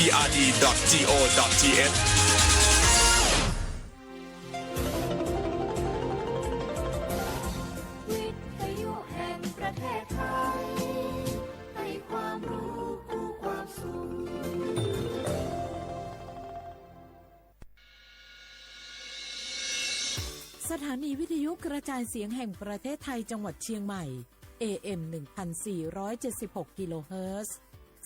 พีอาร์ดี ดอท จี โอ ดอท ที เอช สถานีวิทยุกระจายเสียงแห่งประเทศไทยจังหวัดเชียงใหม่ เอ เอ็ม หนึ่งพันสี่ร้อยเจ็ดสิบหก กิโลเฮิรตซ์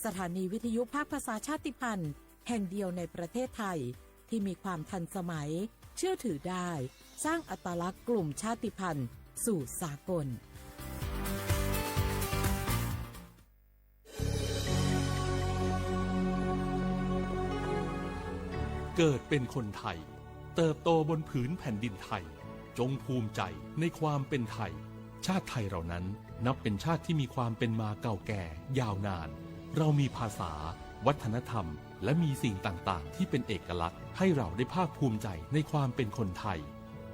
สถานีวิทยุภาคภาษาชาติพันธุ์แห่งเดียวในประเทศไทย ที่มีความทันสมัย เชื่อถือได้ สร้างอัตลักษณ์กลุ่มชาติพันธุ์สู่สากล เกิดเป็นคนไทย เติบโตบนผืนแผ่นดินไทย จงภูมิใจในความเป็นไทย ชาติไทยเรานั้นนับเป็นชาติที่มีความเป็นมาเก่าแก่ยาวนาน เรามีภาษา วัฒนธรรม และมีสิ่งต่างๆ ที่เป็นเอกลักษณ์ ให้เราได้ภาคภูมิใจในความเป็นคนไทย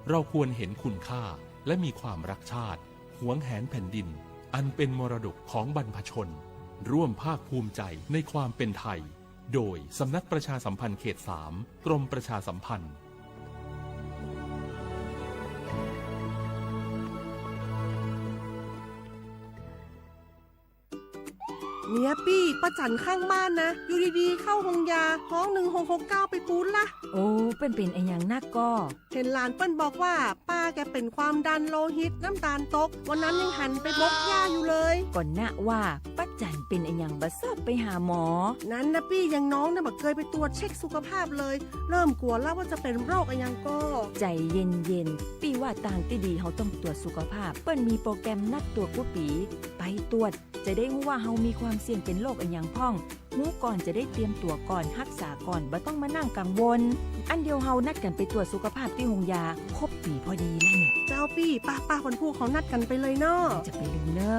เราควรเห็นคุณค่า และมีความรักชาติ หวงแหนแผ่นดิน อันเป็นมรดกของบรรพชน ร่วมภาคภูมิใจในความเป็นไทย โดยสำนักประชาสัมพันธ์เขตสาม กรมประชาสัมพันธ์ เนี่ยปี้ ป้าจั๋นข้างบ้านนะ อยู่ดีๆ เข้าโฮงยา ฮ้อง หนึ่งหกหกเก้า ไปปู๊ดละ โอ้ เปิ้นเป๋นอะหยังนักก่อ เห็นหลานเปิ้นบอกว่า ป้าแกเป็นความดันโลหิต น้ำตาลตก วันนั้นยังหันไปบกหญ้าอยู่เลย ก่อนนะว่า ป้าจั๋นเป๋นอะหยังบ่ชอบไปหาหมอ นั้นนะปี้ อย่างน้องเนี่ยบ่เคยไปตรวจเช็คสุขภาพเลย เริ่มกลัวแล้วว่าจะเป็นโรคอะหยังก่อ ใจเย็นๆ ปี้ว่าตางตี้ดีเฮาต้องตรวจสุขภาพ เปิ้นมีโปรแกรมนัดตรวจกู้ปี๋ ไปตรวจ จะได้ฮู้ว่าเฮามีความเสี่ยงเป็นโรคอะหยังพ่อง ฮู้ก่อนจะได้เตรียมตั๋วก่อน ฮักษาก่อน บ่ต้องมานั่งกังวล อั้นเดี๋ยวเฮานัดกั๋นไปตรวจสุขภาพตี้โฮงยา ครบปี๋พอดีแล้วเนี่ย เจ้าปี้ ป้าๆ วันพูกเฮานัดกั๋นไปเลยเนาะ จะไปลืมเน้อ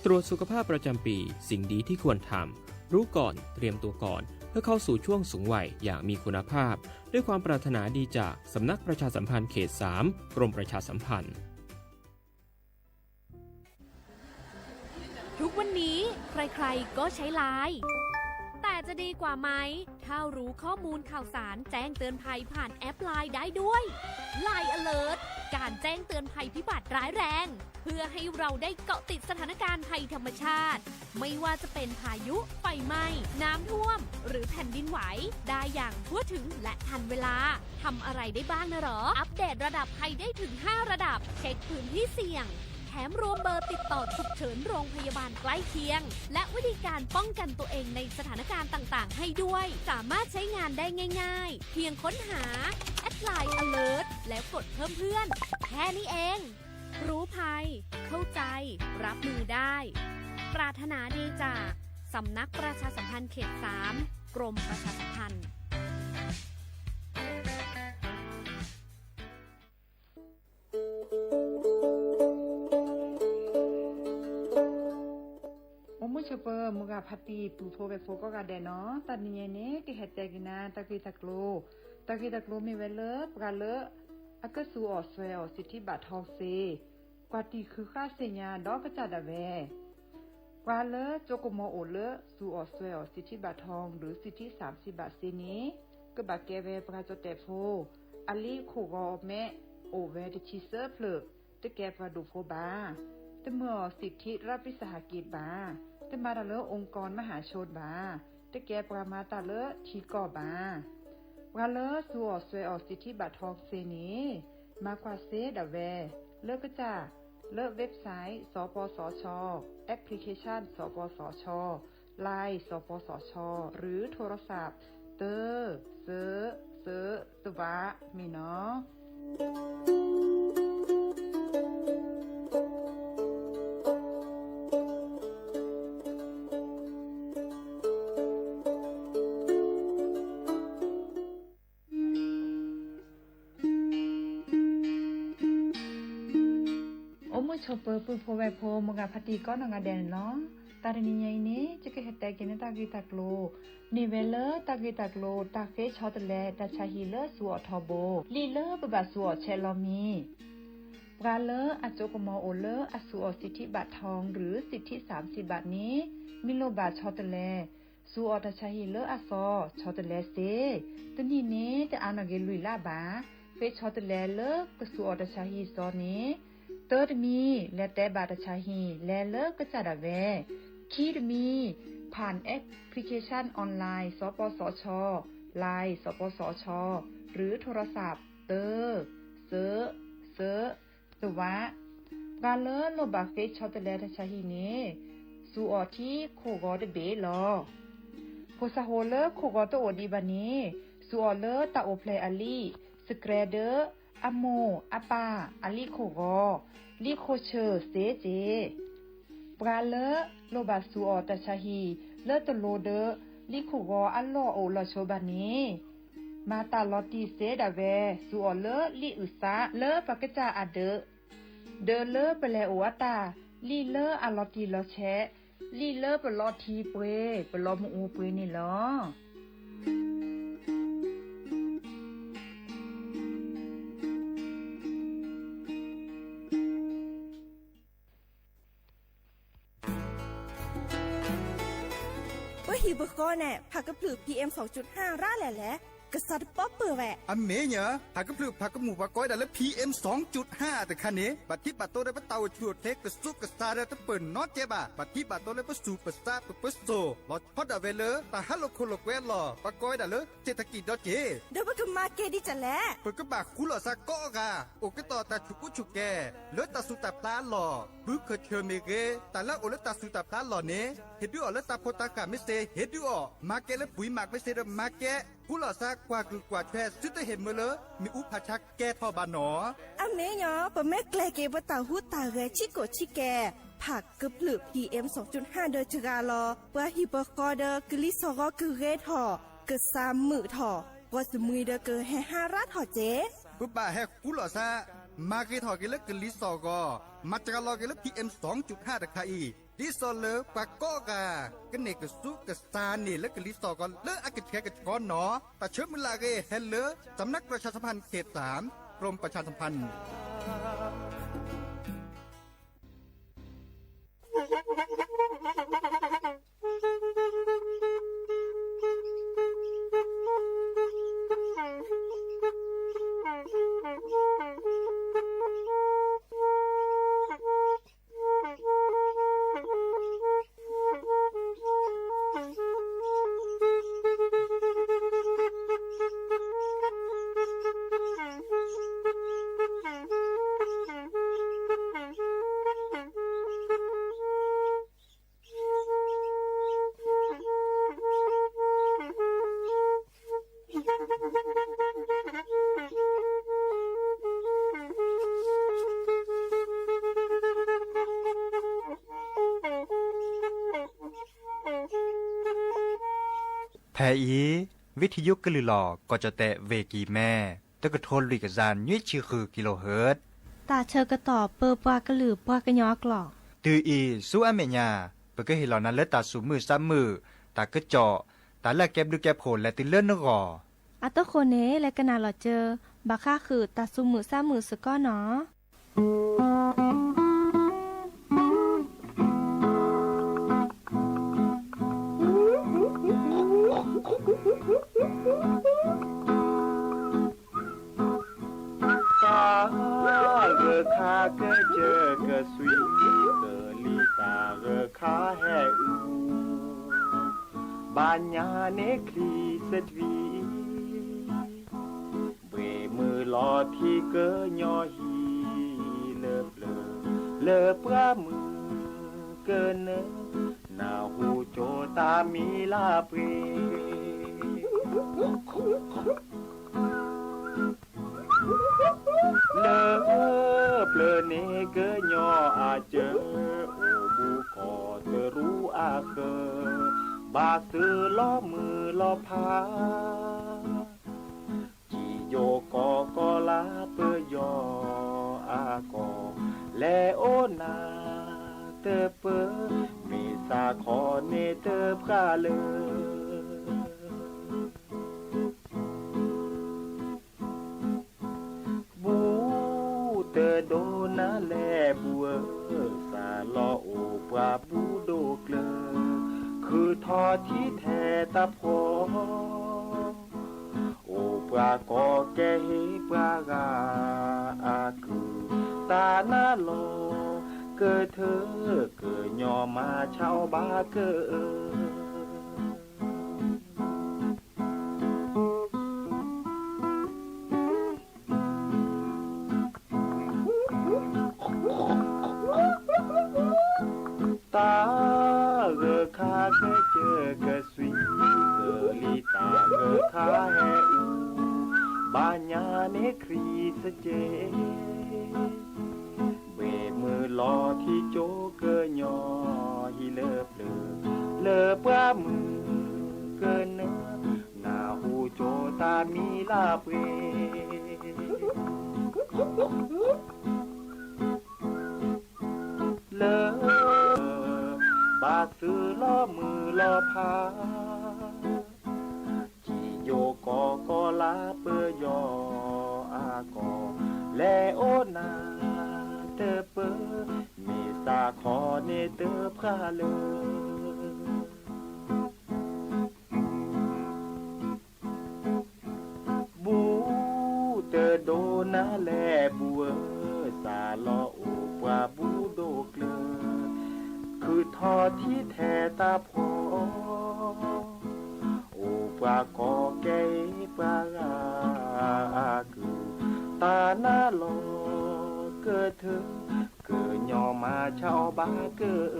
ตรวจสุขภาพประจำปี สิ่งดีที่ควรทำ รู้ก่อน เตรียมตัวก่อน เพื่อเข้าสู่ช่วงสูงวัยอย่างมีคุณภาพ ด้วยความปรารถนาดีจากสำนักประชาสัมพันธ์เขตสาม กรมประชาสัมพันธ์ ทุกวันนี้ใครๆก็ใช้ไลน์ แต่จะดีกว่าไหม ถ้ารู้ข้อมูลข่าวสารแจ้งเตือนภัยผ่านแอปไลน์ได้ด้วย ไลน์ Alert การแจ้งเตือนภัยพิบัติร้ายแรง เพื่อให้เราได้เกาะติดสถานการณ์ภัยธรรมชาติ ไม่ว่าจะเป็นพายุ ไฟไหม้ น้ำท่วม หรือแผ่นดินไหว ได้อย่างทั่วถึงและทันเวลา ทำอะไรได้บ้างนะหรอ อัปเดตระดับภัยได้ถึงห้าระดับ เช็คพื้นที่เสี่ยง แถมรวมเบอร์ติดต่อฉุกเฉินโรงพยาบาลใกล้เคียง และวิธีการป้องกันตัวเองในสถานการณ์ต่างๆ ให้ด้วย สามารถใช้งานได้ง่ายๆ เพียงค้นหา แอดไลน์ Alert แล้วกดเพิ่มเพื่อน แค่นี้เอง รู้ภัย เข้าใจ รับมือได้ ปรารถนาดีจาก สำนักประชาสัมพันธ์เขตสาม กรมประชาสัมพันธ์ အိၣ်မုာ်ဆိးပၢၤ မုၢ်ဂၤဖါတံၢ် ပုၢ်ဖိဝဲၢ်ဖိကိးဂၤဒဲးနီၤ, တၢ်တနံၤအံၤန့ၣ် ကဟဲတဲက့ၤနၤ တၢ်ဂ့ၢ်တၢ်ကျိၤ, တၢ်ဂ့ၢ်တၢ်ကျိၤမ့ၢ်ဝဲလၢ ပှၤလၢ အကစူးအီၣ်စွဲအီၣ် စံးထံဘၣ်ထီသ့ ကွၢ်တံၢ်ဃုာ်ဃာ်သ့ၣ်ညါဒီးကစၢ်ဒၣ်ဝဲ ပှၤလၢကၠိကမီၤအိၣ်လၢ စူးအီၣ်စွဲအီၣ် စံးထံဘၣ်ထီ ဒီးစံးထံစၣ်စံးဘၣ်သ့န့ၣ် ကဘၣ်ကဲဝဲပှၤကၠီၣ်တဲၣ်ဖိ အလံအခိၣ်ဂီၤအမဲ အိၣ်ဝဲတဆံသၢဖျၢၣ်, တကဲပှၤဒိၣ်ဖိဘၣ်. တမၢအီၣ်စံးထံရးပံစဟးက့ဘၣ်. တမၤတၢ်လၢ องค์กร မဟးဆိဘၣ်. တကဲပှၤမၤတၢ်လၢထံကီၢ်ဘၣ်. ပှၤလၢစူးအီၣ်စွဲအီၣ် စံးထံဘၣ်ထီသ့န့ၣ် မၤကွၢ်စ့ဒၣ်ဝဲ လၢကစၢ် လၢ website စပစချ, application စပစချ, Line စပစချ หรือโทรศัพท์ သၢ သၢ သၢ သၢ မ့ၢ်နီၤ. အိၣ်မုာ်ဆိးပၢၤ ပုၢ်ဖိဝဲၢ်ဖိ မုၢ်ဂၤဖါတံၢ်ကိးနီၢ်ဂၤဒဲးန့ၣ်လီၤ. တၢ်တနံၤညါအံၤန့ၣ် ယကဟဲတဲက့ၤန့ၢ်တၢ်ဂ့ၢ်တၢ်ကျိၤ န့ၢ်ဝဲလၢတၢ်ဂ့ၢ်တၢ်ကျိၤ တၢ်ဃ့ဆီတလဲ တၢ်ဆါဟံၣ်လၢစူးအီၣ်ထီဘိ, လံာ်လၢပဘၣ်စူးအီၣ်ဆဲးလီၤမံၤ. ပှၤလၢအကၠိကမီၤအိၣ်လၢအစူးအီၣ် စံးထံဘၣ်ထီ ဒီးစံးထံစၣ်စံးဘၣ်န့ၣ် မ့ၢ်လိၣ်ဘၣ်ဆီတလဲ စူးအီၣ်တၢ်ဆါဟံၣ်လၢအသီ ဆီတလဲစ့, တနံၣ်န့ၣ် တအါနီၣ်က့ၤလွံၢ်လါဘၣ်. ဃ့ဆီတလဲလၢကစူးအီၣ်တၢ်ဆါဟံၣ်သီန့ၣ်, တၢတမံၤ လဲၤတဲဘၣ်တၢ်ဆါဟံၣ် လဲၤလၢကစၢ်ဒၣ်ဝဲ, ခံတမံၤ ผ่านแอปพลิเคชันออนไลน์ สปสช Line สปสช หรือโทรศัพท์ တၢ, သၢ, သၢ, သဝး. ပှၤလၢလိၣ်ဘၣ်ဃ့ဆီတလဲတၢ်ဆါဟံၣ်န့ၣ် စူးအီၣ်ထံခိၣ်ဂီၤတဘ့ၣ်လီၤ. ဖိသၣ်ဟိလၢခိၣ်ဂီၤတအိၣ်ဒံးဘၣ်န့ၣ် စူးအီၣ်လၢတၢ်အိၣ်ဖျဲၣ်အလံာ် စကြဲဒၢ အမိၢ်အပၢ်အလံာ်ခိၣ်ဂီၤ, လံာ်ခိၣ်ဆၢၣ်စ့က့ၢ်. ပှၤလၢလိၣ်ဘၣ်စူးအီၣ်တၢ်ဆါဟံၣ်လၢတလိၤဒီး လံာ်ခိၣ်ဂီၤအလီၢ်အိၣ်လီၤဆိဘၣ်န့ၣ် မၤတၢ်လီၤတံၢ်စ့ဒၣ်ဝဲ စူးအီၣ်လၢလံာ်အုၣ်သးလၢပကစၢ်အဒၢး, ဒၢးလၢပလဲၤအိၣ်အတၢ်, လံာ်လၢအလီၤတံၢ်လီၤဆဲး, လံာ်လၢပလီၤထံပှ့ၤ ပလီၤမုၢ်အူပှ့ၤန့ၣ်လီၤ. ပဟံၣ်ပဃီန့ၣ် ဖးကဖျၢၣ် PM စူးကၠုၣ်ဟၣ် ရၤလဲၣ်လဲၣ်, ကစးတပီၢ်ပၢၢ်ဝဲ. အမ့ၢ်ညါ ဖးကဖျၢၣ်ဖးကမူၣ်ပှၤကိးဝဲဒၣ်လၢ PM စူးကၠုၣ်ဟၣ်တခါန့ၣ် ဘၣ်ထံးဘၣ်တိၢ်ဒီးပတၢ်အိၣ်ဆူၣ်အိၣ်ချ့ကစူးကစါဒီးတပၢၢ်နီတကဲဘၣ်. ဘၣ်ထံးဘၣ်တိၢ်လၢပစူးပစါပပၢဆှၢ လီၤဆီဒၣ်ဝဲလၢတၢ်ဟးလိာ်ခိၣ်လိာ်ကွဲအလီၢ် ပှၤကိးဝဲဒၣ်လၢ เศรษฐกิจ ဒီးက့ၢ်. ဒီးပကမၤကဲဒ်လဲၣ်. ပကဘၣ်ဃူလိာ်စ့ကိးဂၤ အိၣ်ကတီၢ်တၢ်ဆူးကူဆူၣ်ကဲၤ လၢတၢ်စူၢ်တၢ်ဖျါအလီၢ်, ဘုခၢၣ်ဆၢၣ်မ့ၢ်ဂ့ၤ, တၢ်လၢအအိၣ်လၢတၢ်စူၢ်တၢ်ဖျါအလီၢ်န့ၣ် ဟ့ၣ်ဒုးအီၤလၢတၢ်ဖိတၢ်ဃၢ်မ့ၢ်စ့, ဟ့ၣ်ဒုးအီၤ မၤကဲလၢပှံၤမးမ့ၢ်စ့ဒီးမၤကဲ ဃူလိာ်စ့ကွၢ်ကုၢ်ကွၢ်ဆွဲ သုတဟ့ၣ်မၢလၢမ့ၣ်အူဖးဆါကဲထီၣ်ဘၣ်နီၤ. အမ့ၢ်ညါ ပမ့ၢ်ကျဲၤက့ၤပတၢ်ဟူးတၢ်ဂဲၤဆံးကိာ်ဆံးကဲၤ ဖးကဖျၢၣ် PM စူးကၠုၣ်ဟၣ် ဒီးစှၤလီၤ ပှၤဟံၣ်ပဃီဒီးကလံၤစီၣ်ဂီၤကဂ့ၤထီၣ်, ကစၢ်မုာ်ထီၣ်, ပှၤစမံၤဒီးကဟဲဟါရါထီၣ်က့ၢ်. ပဘၣ်ဟဲဃူလိာ်စ့, မၤဂ့ၤထီၣ်က့ၤလၢကလံၤစီၣ်ဂီၤ, မၤစှၤလီၤက့ၤလၢ PM စူးကၠုၣ်ဟၣ်တခါအံၤ, ဒ်သိးလၢပှၤကိးဂၤ ကန့ၢ်ကစူးကစါန့ၢ်လၢကလံၤစီၣ်ဂီၤလၢအကဆှဲကဆှီနီၤ. တၢ်ဆၢမုၢ်လၢ်အဂ့ၢ် ဟဲလၢ สำนักประชาสัมพันธ์เขตสาม กรมประชาสัมพันธ์ ဖဲအံၤ ဝံထံယိကလုၢ်လီၤ ကီၢ်ကၠီၣ်တဲၣ် ဝ့ၢ်ကံၢ်မဲ, တကထိလွံၢ်ကယၤနွံဆံဃု kilohertz, တၢ်ဆၢကတီၢ်ပၢပှၤကလုာ်ပှၤကညီအကျိာ်. တုၤအံၤဆူအမဲာ်ညါ ပကဟ့ၣ်လီၤနၤလၢတၢ်သူၣ်မုာ်သးမုာ်, တၢ်ကစီၣ်, တၢ်လၢအကဲဘျုးကဲဖှိၣ်လဲၤတုၤလၢနဂီၢ်. အတဃိန့ၣ် လဲၤကနၣ်လီၤစၢၤ ဘၣ်ဃးဃုာ်တၢ်သူၣ်မုာ်သးမုာ်စ့ၢ်ကီးနီၤ. သးဂၢၢ်ခါကစၢၢ်ကစွံ, ကလံၤသးဂၢၢ်ခါဟဲအု, ဘၣ်ညါန့ၣ်ချံစတြံ, ဘှ့ၣ်မုၢ်လီၤထံကညီဟံၣ်လၢပျၢၤ, လၢပှၢ်မုၢ်ကနၢ, နၢ်ဟူကၠိတၢ်မံၤလၢပှဲၤ လၢပျၢၤန့ၣ်ကညီအစၢၤ, အိၣ်ဘူးကီၢ်တရူးအဃၢၤ, ဘၣ်သုးလီၤမုၢ်လီၤဖး, ကံၣ်ယိၣ်ကီၢ်ကီၢ်လၢပယီၤအကီၢ်, လဲၤအိၣ်နၤတပၢၢ်, မ့ၢ်သးခီန့ၣ်တပှၢ်လၢ ဘူးတဒိနၤလဲၣ်ဘူးဧၢ, သးလီၤအိၣ်ပှၤဘူးဒိၣ်ကျၢၤ, ခုထ ထီၣ်ထံထဲတၢ်ဖှီၣ်, အိၣ်ပှၤကိးကဲဟ့ၣ်ပှၤဂၤအကုၢ်, တၢ်နါလီၤကထၢ, ကညီမၤဆါအီၣ်ဘၣ်က တၢ်ဂၢၢ်ခါကစၢၢ်ကစှံ, ကလံၤတၢ်ဂၢၢ်ခါဟဲအူ, ဘၣ်ညါန့ၣ်ခရံာ်စက့, ဘှ့ၣ်မုၢ်လီၤထံကၠိကညီဟံၣ်လၢပျၢၤ, လၢပှၢ်မုၢ်ကနၢ, နၢ်ဟူကၠိတၢ်မံၤလၢပှဲၤ လၢ ဘၣ်သုလီၤမုၢ်လီၤဖး, ကံၣ်ယိၤကီၢ်ကီၢ်လၢပယီၤအကီၢ်, လဲၤအိၣ်နၤတပၢၢ်, မ့ၢ်စးခီန့ၣ်တဖှါလၢ ဘူးတဒိနၤလဲၣ်ဘူးဧၢ, စးလီၤအိၣ်ပှၤဘူးဒိၣ်ကျၢၤ, ခုၣ်ထီၣ်ထံထဲတၢ်ဖှီၣ်, အိၣ်ပှၤကိးကဲပှၤဂၤအကုၢ်, တၢ်နါလီၤကထၢ, ကညီမၤဆါအီၣ်ဘၣ်က အိ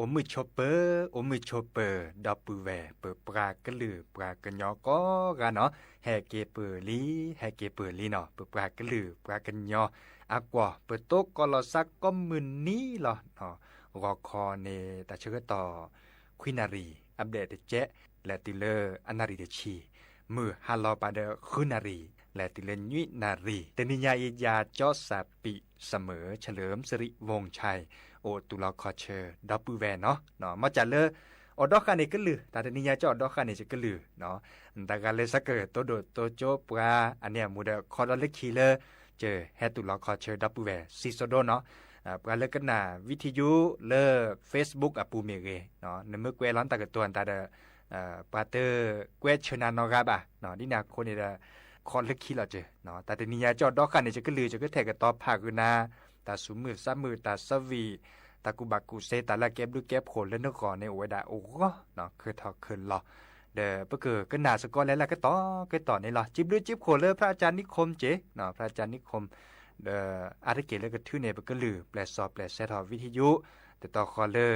ၣ်မုာ်ဆိးပၢၤ, အိၣ်မုာ်ဆိးပၢၤ, ဒီပုၢ်ဝဲၢ် ပပှၤကလုာ်ပှၤကညီကိးဂၤနီၤ, ဟဲက့ၤပၢၢ်လံ, ဟဲက့ၤပၢၢ်လံနီၤ, ပပှၤကလုာ်ပှၤကညီအကွီၢ်, ပတိကိးလီၤစါကိးမုၢ်နံၤလီၤ. ဂီၤခီန့ၣ် တၢ်ဆၢကတီၢ် ခွံနၣ်ရံၣ် အဘျဲၣ်တကဲး လဲၤတုၤလၢအနၣ်ရံၣ်တဆံ, မုၢ်ဟါလီၤပာ်ဒီးဃုနၣ်ရံၣ် လဲၤတုၤလၢနွံနၣ်ရံၣ်, တနံၤညါအံၤ ယၤကၠီစၢ်ပံးစၢ်မုၣ် ဆၢလၢမစရံး ဝူင်ၣ်ဆဲး အိၣ်သူၣ်လီၤခီၣ်ဆၢ ဒီပုၢ်ဝဲၢ်နီၤ, မ်ကၢ်လၢ အိၣ်ဒီဃာ်န့ၣ်ကလုၢ်, တၢ်တနံၤညါကၠီအိၣ်ဒီဃာ်န့ၣ်ကလုၢ်, တဂၤလၢ်စ့ၢ်ကီး တိဒိၣ်တိကၠိပှၤ အန့ၣ်အမူဒီး ခီဒီးလၢခံလၢ ကဟဲသူၣ်လီၤခီၣ်ဆၢ ဒီပုၢ်ဝဲၢ် စံးစိဒိနီၤ, ပှၤလၢကနၣ် video လၢ Facebook အပူၤမ့ၢ်ဂ့ၤ, နမ့ၢ်ကွဲးလီၤနတၢ်ကတိၤတၢ်ဒီး ပှၤတကွဲးဆၢနၤနီတဂၤဘၣ်, ဒ်န့ၣ်အဃိန့ၣ်ဒီး ခီလၢခံလီၤစၢၤ, တၢ်တနံၤညါကၠီအိၣ်ဒီဃာ်န့ၣ်ကလုၢ် ယကထဲးကတီၤဖးကနၤ တၢ်သူၣ်မုာ်သးမုာ် တၢ်ဆၢဝံၣ် တၢ်ကူၣ်ဘၣ်ကူၣ်သ့ တၢ်လၢကဲဘျုးကဲဖှိၣ်လၢနဂီၢ်န့ၣ် အိၣ်ဝဲဒၣ်အိၣ်ဂီၢ် ခဲထီၣ်ခဲလီၤ, ဒီးပကကနၣ်စ့ၢ်ကီးလၢလၢကတီၢ်ကတီၢ်န့ၣ်လီၤ. စံးဘျုးစံးဖှိၣ်လၢ พระอาจารย์นิคม က့ၤ, พระอาจารย์นิคม ဒီးအါတက့ၢ်လၢကထုးန့ၢ်ပကလုၢ် ပျဲၢ်စီၣ်ပျဲၢ်ဆဲးထီၣ် วิทยุ တတီၤဃီလၢ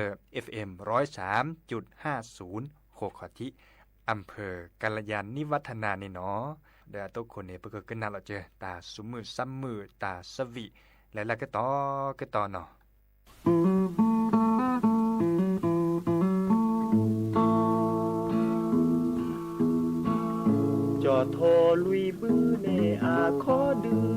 FM ร้อยสามจุดห้าศูนย์ ဃိးခီၣ်ထံး อำเภอกัลยาณิวัฒนา န့ၣ်နီၤ, ဒီးအတိခိၣ်န့ၣ် ပကကနၣ်လီၤစၢၤ တၢ်သူၣ်မုာ်သးမုာ် တၢ်ဆၢဝံၣ် လၢလၢကတီၢ်ကတီၢ်နီၤ. ကၠီၣ်ထိၣ်လွံၢ်ဘုန့ၣ်အခီဒုး,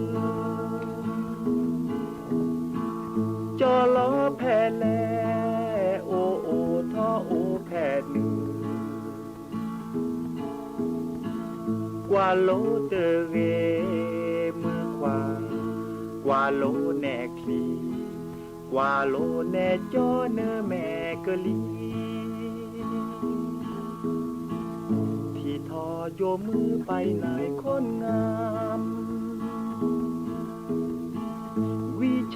ကၠီၣ်လီၤဖဲလဲၣ် အိၣ်အိၣ်ထီၣ်အိၣ်ဖဲနုာ်, ကွၢ်လိတဂ့ၤမုၢ်ခွါ, ကွၢ်လိနဲၣ်ချံ, ကွၢ်လိနဲၣ်ကၠီနမဲာ်ကလံၤ, ထံထီၣ်ယိာ်မုၢ်ပၢ်နၤခိၣ်နၢ် ဝံၤဆၢ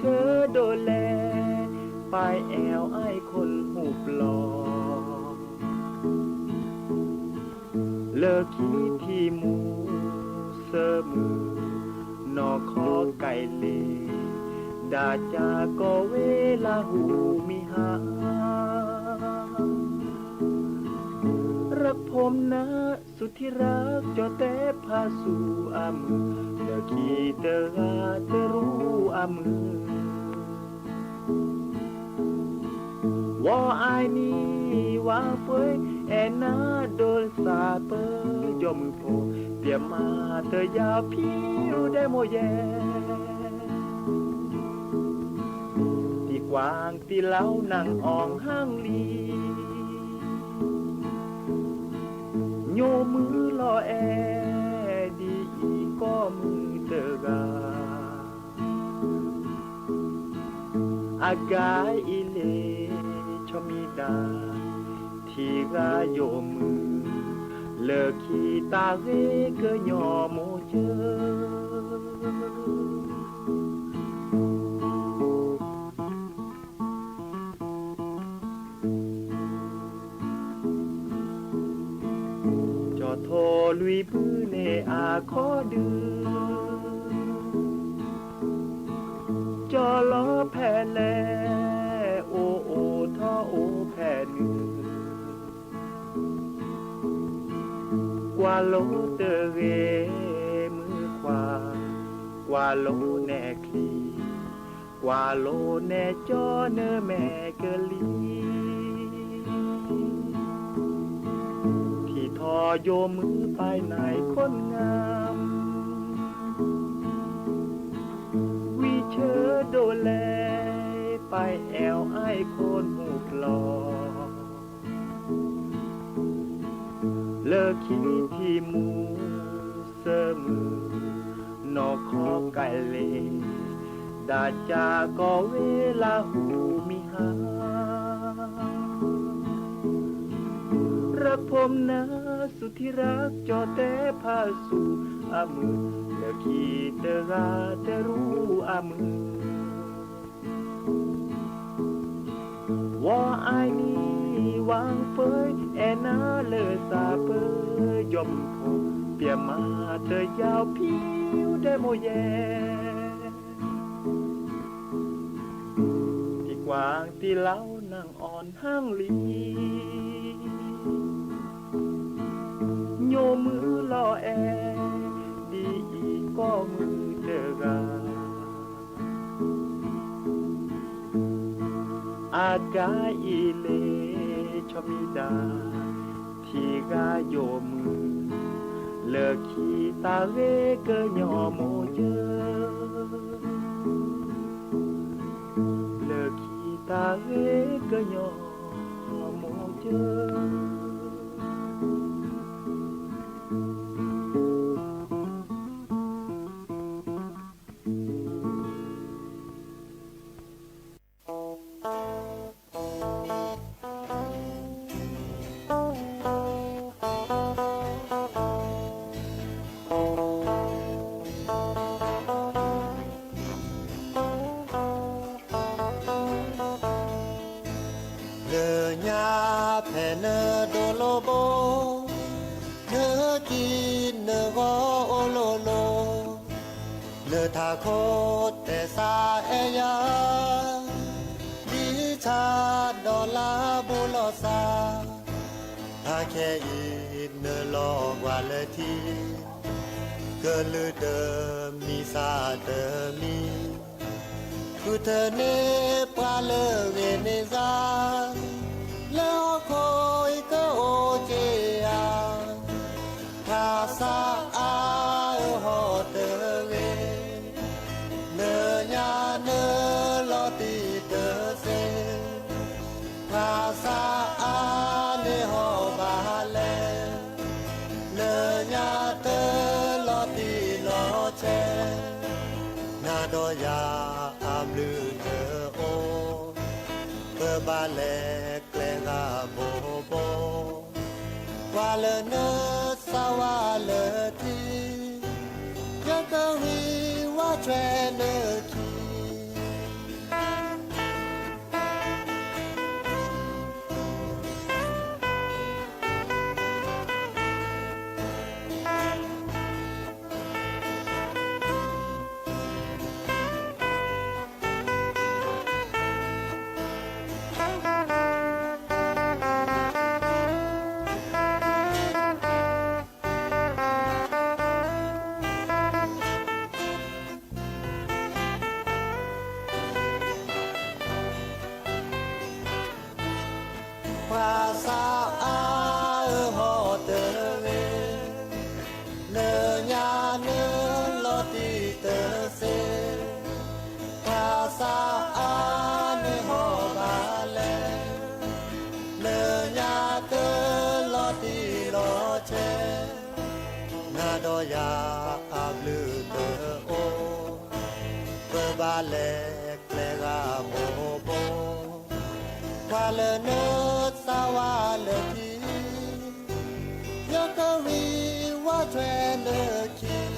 ဒိၣ်လဲၣ် ပၢ်အဲၣ်အံၤခိၣ်ဟူးပျီၢ်, လၢခံထံမူစၢမုၢ် နီၢ်ခီကဲလ့ၣ် ဒၣ်ကၢ်ကီၢ်ဝ့ၢ်လၢဟူးမံဟါ รักผมนะ สุดที่รัก ကၠီၣ်တဲဖးဆူအမုၢ် လၢခံတဂၤတရူးအမုၢ် ဝီၤအါနံၤဝါပှ့ၤ အဲၣ်နၤဒိၣ်စၢ်ပၢ ယီၢ်မုၢ်ဖိ ပျဲမၤတယၢ်ဖံးရူဒဲမိၢ်ယဲၢ် ကွၢ်တံၢ်လီၤနၢ်အီၣ်ဟၣ်လံ, ညိမုၢ်လီၤအဲၣ် ဒ်အံၤကီၢ်မုၢ်တဂၤ, အဂၤအံၤလ့ၣ် ဆီမံဒၣ် ထံဂၤယိာ်မုၢ် လၢခံတၢ်ဂ့ၢ်ကညီမိၢ်ကၢ ကၠီၤထိၣ်လွံၢ်ဘုန့ၣ်အခီၣ်ဒုး, ကၠီၤလီၤဖဲလဲၣ် အိၣ်အိၣ်ထီၣ်အိၣ်ဖဲနုာ်, ကွၢ်လိတဂ့ၤမုၢ်ခွါ, ကွၢ်လိနဲၣ်ချံ, ကွၢ်လိနဲၣ်ကၠီနမဲာ်ကလံၤ, ထံထီၣ်ယိာ်မုၢ်ပၢ်နၤခိၣ်နၢ် ဝံၤဆၢဒိၣ်လဲၣ် ပၢ်အဲၣ်အီၤခိၣ်နူာ်ပျီ, လၢခံထံမူစၢမုၢ် နီၢ်ခီကဲလ့ၣ် ဒၣ်ကၢ်ကီဝ့ၢ်လၢဟူမံဟါ รักผมนะสุดที่รัก ကၠီၤတဲဖးဆူအမုၢ် လၢခံတဂၤတရူးအမုၢ် ဝီၤအိုင်နံၤဝၣ်ပၢၢ် အဲၣ်နၤလၢသးပၢၢ် ယီၢ်မုၢ်ဖိ ပျဲမၤတယၢ်ဖံးဒဲးမိၢ်ယဲ တံၤကွၢ်တံၤလီၤနၢ်အီၣ်ဟၣ်လံ ညိမုၢ်လီၤအဲၣ် ဒ်အံၤကီၢ်မုၢ်တဂၤ အဂၤအံၤလ့ၣ် ဆီမံဒၣ် ထံဂၤယိာ်မုၢ် လၢခံတၢ်ဂ့ၢ်ကညီမိၢ်ယဲ လၢခံတၢ်ဂ့ၢ်ကညီမိၢ်ယဲ လၢညါဖဲနဒိးလိဘိ, နကံနဂီၤအိၣ်လိၤလိၤ, နထးခိၣ်တဲစးအဲၣ်ယၤ, ဒ်ဆၣ်ဒီးလါဘူးလိာ်စါ, ဖးခဲအံၤနလီၤကွၢ်လၢထံ, ကလုာ်တမံၤစၢ်တမံၤ ဃုထၢန့ၢ်ပှၤလၢဂ့ၤန့ၢ်စါ, လၢဟီၣ်ခိၣ်အံၤကအိၣ်က့ၤဧါ, ဖးစးအါဧၢဟီၣ်တဂ့ၤ, လၢညါနလီၤတံၢ်တစ့, ဖးစးအါန့ၢ်ဟီၣ်ဘၣ်လဲၣ်, လၢညါတလီၤတံၢ်လီၤဆဲး, နၤဒီးယၤအဘျုးတအိၣ်, ပဘၣ်လဲၤကျဲဂၤဘိဘိ, ကွၢ်လၢနစၢ်ဝါလၢထံ, ယကဝံၤဝါဆွဲနခံ. ဆဲး နၤဒီးယၤအဘျုးတအိၣ်, ပဘၣ်လဲၤကျဲဂၤဘိဘိ, ပှၤလၢနသးဝါလၢခံ, ယကဝံၤဝါထွဲလၢခံ.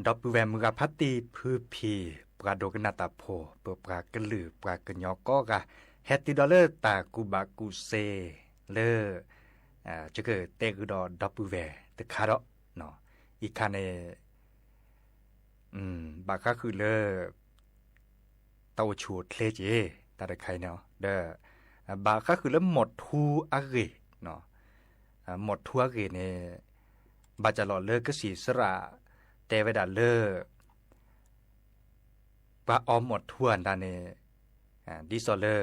ဒီပုၢ်ဝဲၢ်မုၢ်ဂၤဖးတံၢ်ဖုဖံး ပှၤဒိကနၣ်တၢ်ဖိ ပပှၤကလုာ်ပှၤကညီကိးဂၤ ဟဲတုၤဒီးလၢတၢ်ကူၣ်ဘၣ်ကူၣ်သ့လၢ ယကတဲဃုာ်ဒီးဒီပုၢ်ဝဲၢ်တခါဒီး အံၤခါန့ၣ် ဘၣ်ဃးဃုာ်လၢ တၢ်အိၣ်ဆူၣ်အိၣ်ချ့က့ၤ တၢ်တခါအံၤန့ၣ်ဒီး ဘၣ်ဃးဃုာ်လၢမိၢ်ထူအဂ့ၢ်, မိၢ်ထူအဂ့ၢ်န့ၣ် ဘၣ်တၢ်လီၢ်လၢကစံးစရၣ် တဲဝဲဒၣ်လၢ ပှၤအီမိၢ်ထူအတၢ်န့ၣ် ဒ်သိးလၢ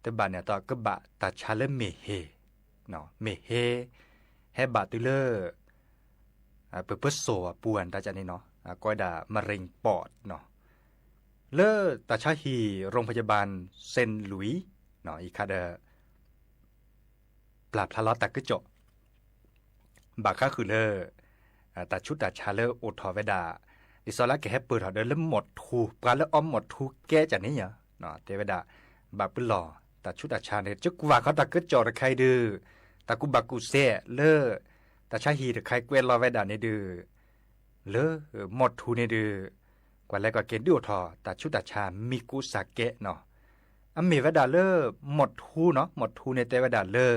တဘၣ်န့ၣ်အတီၢ်ကဘၣ်တၢ်ဆါလၢမ့ၢ်ဟ့, မ့ၢ်ဟ့ ဟဲဘၣ်တုၤလၢ ပပၢၤစိၣ်အပူၤအတၢ်န့ၣ်နီၤ ကိးဝဲဒၣ် marine port နီၤ လၢတၢ်ဆါဟံၣ် โรงพยาบาลเซนต์หลุยส์ အံၤခါဒီး ပျၢ်ဖျါလီၤတၢ်ကစီၣ် ဘၣ်ဃးဃုာ်လၢ တၢ်ဆူးတၢ်ဆါလၢအိၣ်ထီၣ်ဝဲဒၣ် ဒ်သိးလၢကဟဲပၢၢ်ထီၣ်ဒီးလၢမိၢ်ထူ ပှၤလၢအီမိၢ်ထူကဲကၢ်န့ၣ်ယါ တဲဝဲဒၣ် ဘၣ်ပလီၢ်တၢ်ဆူးတၢ်ဆါန့ၣ် ကကွၢ်ဃီတၢ်ကစီၣ်တခါအံၤဒုး တၢ်ကူၣ်ဘၣ်ကူၣ်သ့လၢ တၢ်ဆါဟံၣ်တခါအံၤကွဲးလီၤဝဲဒၣ်န့ၣ်ဒုး လၢမိၢ်ထူန့ၣ်ဒုး ကွၢ်လဲၤကွၢ်က့ၤဒုးအိၣ်ထီၣ် တၢ်ဆူးတၢ်ဆါမံၤကိးစၢ်ကဲနီၤ အမ့ၢ်ဝဲဒၣ်လၢ မိၢ်ထူနီၤ မိၢ်ထူန့ၣ်တဲဝဲဒၣ်လၢ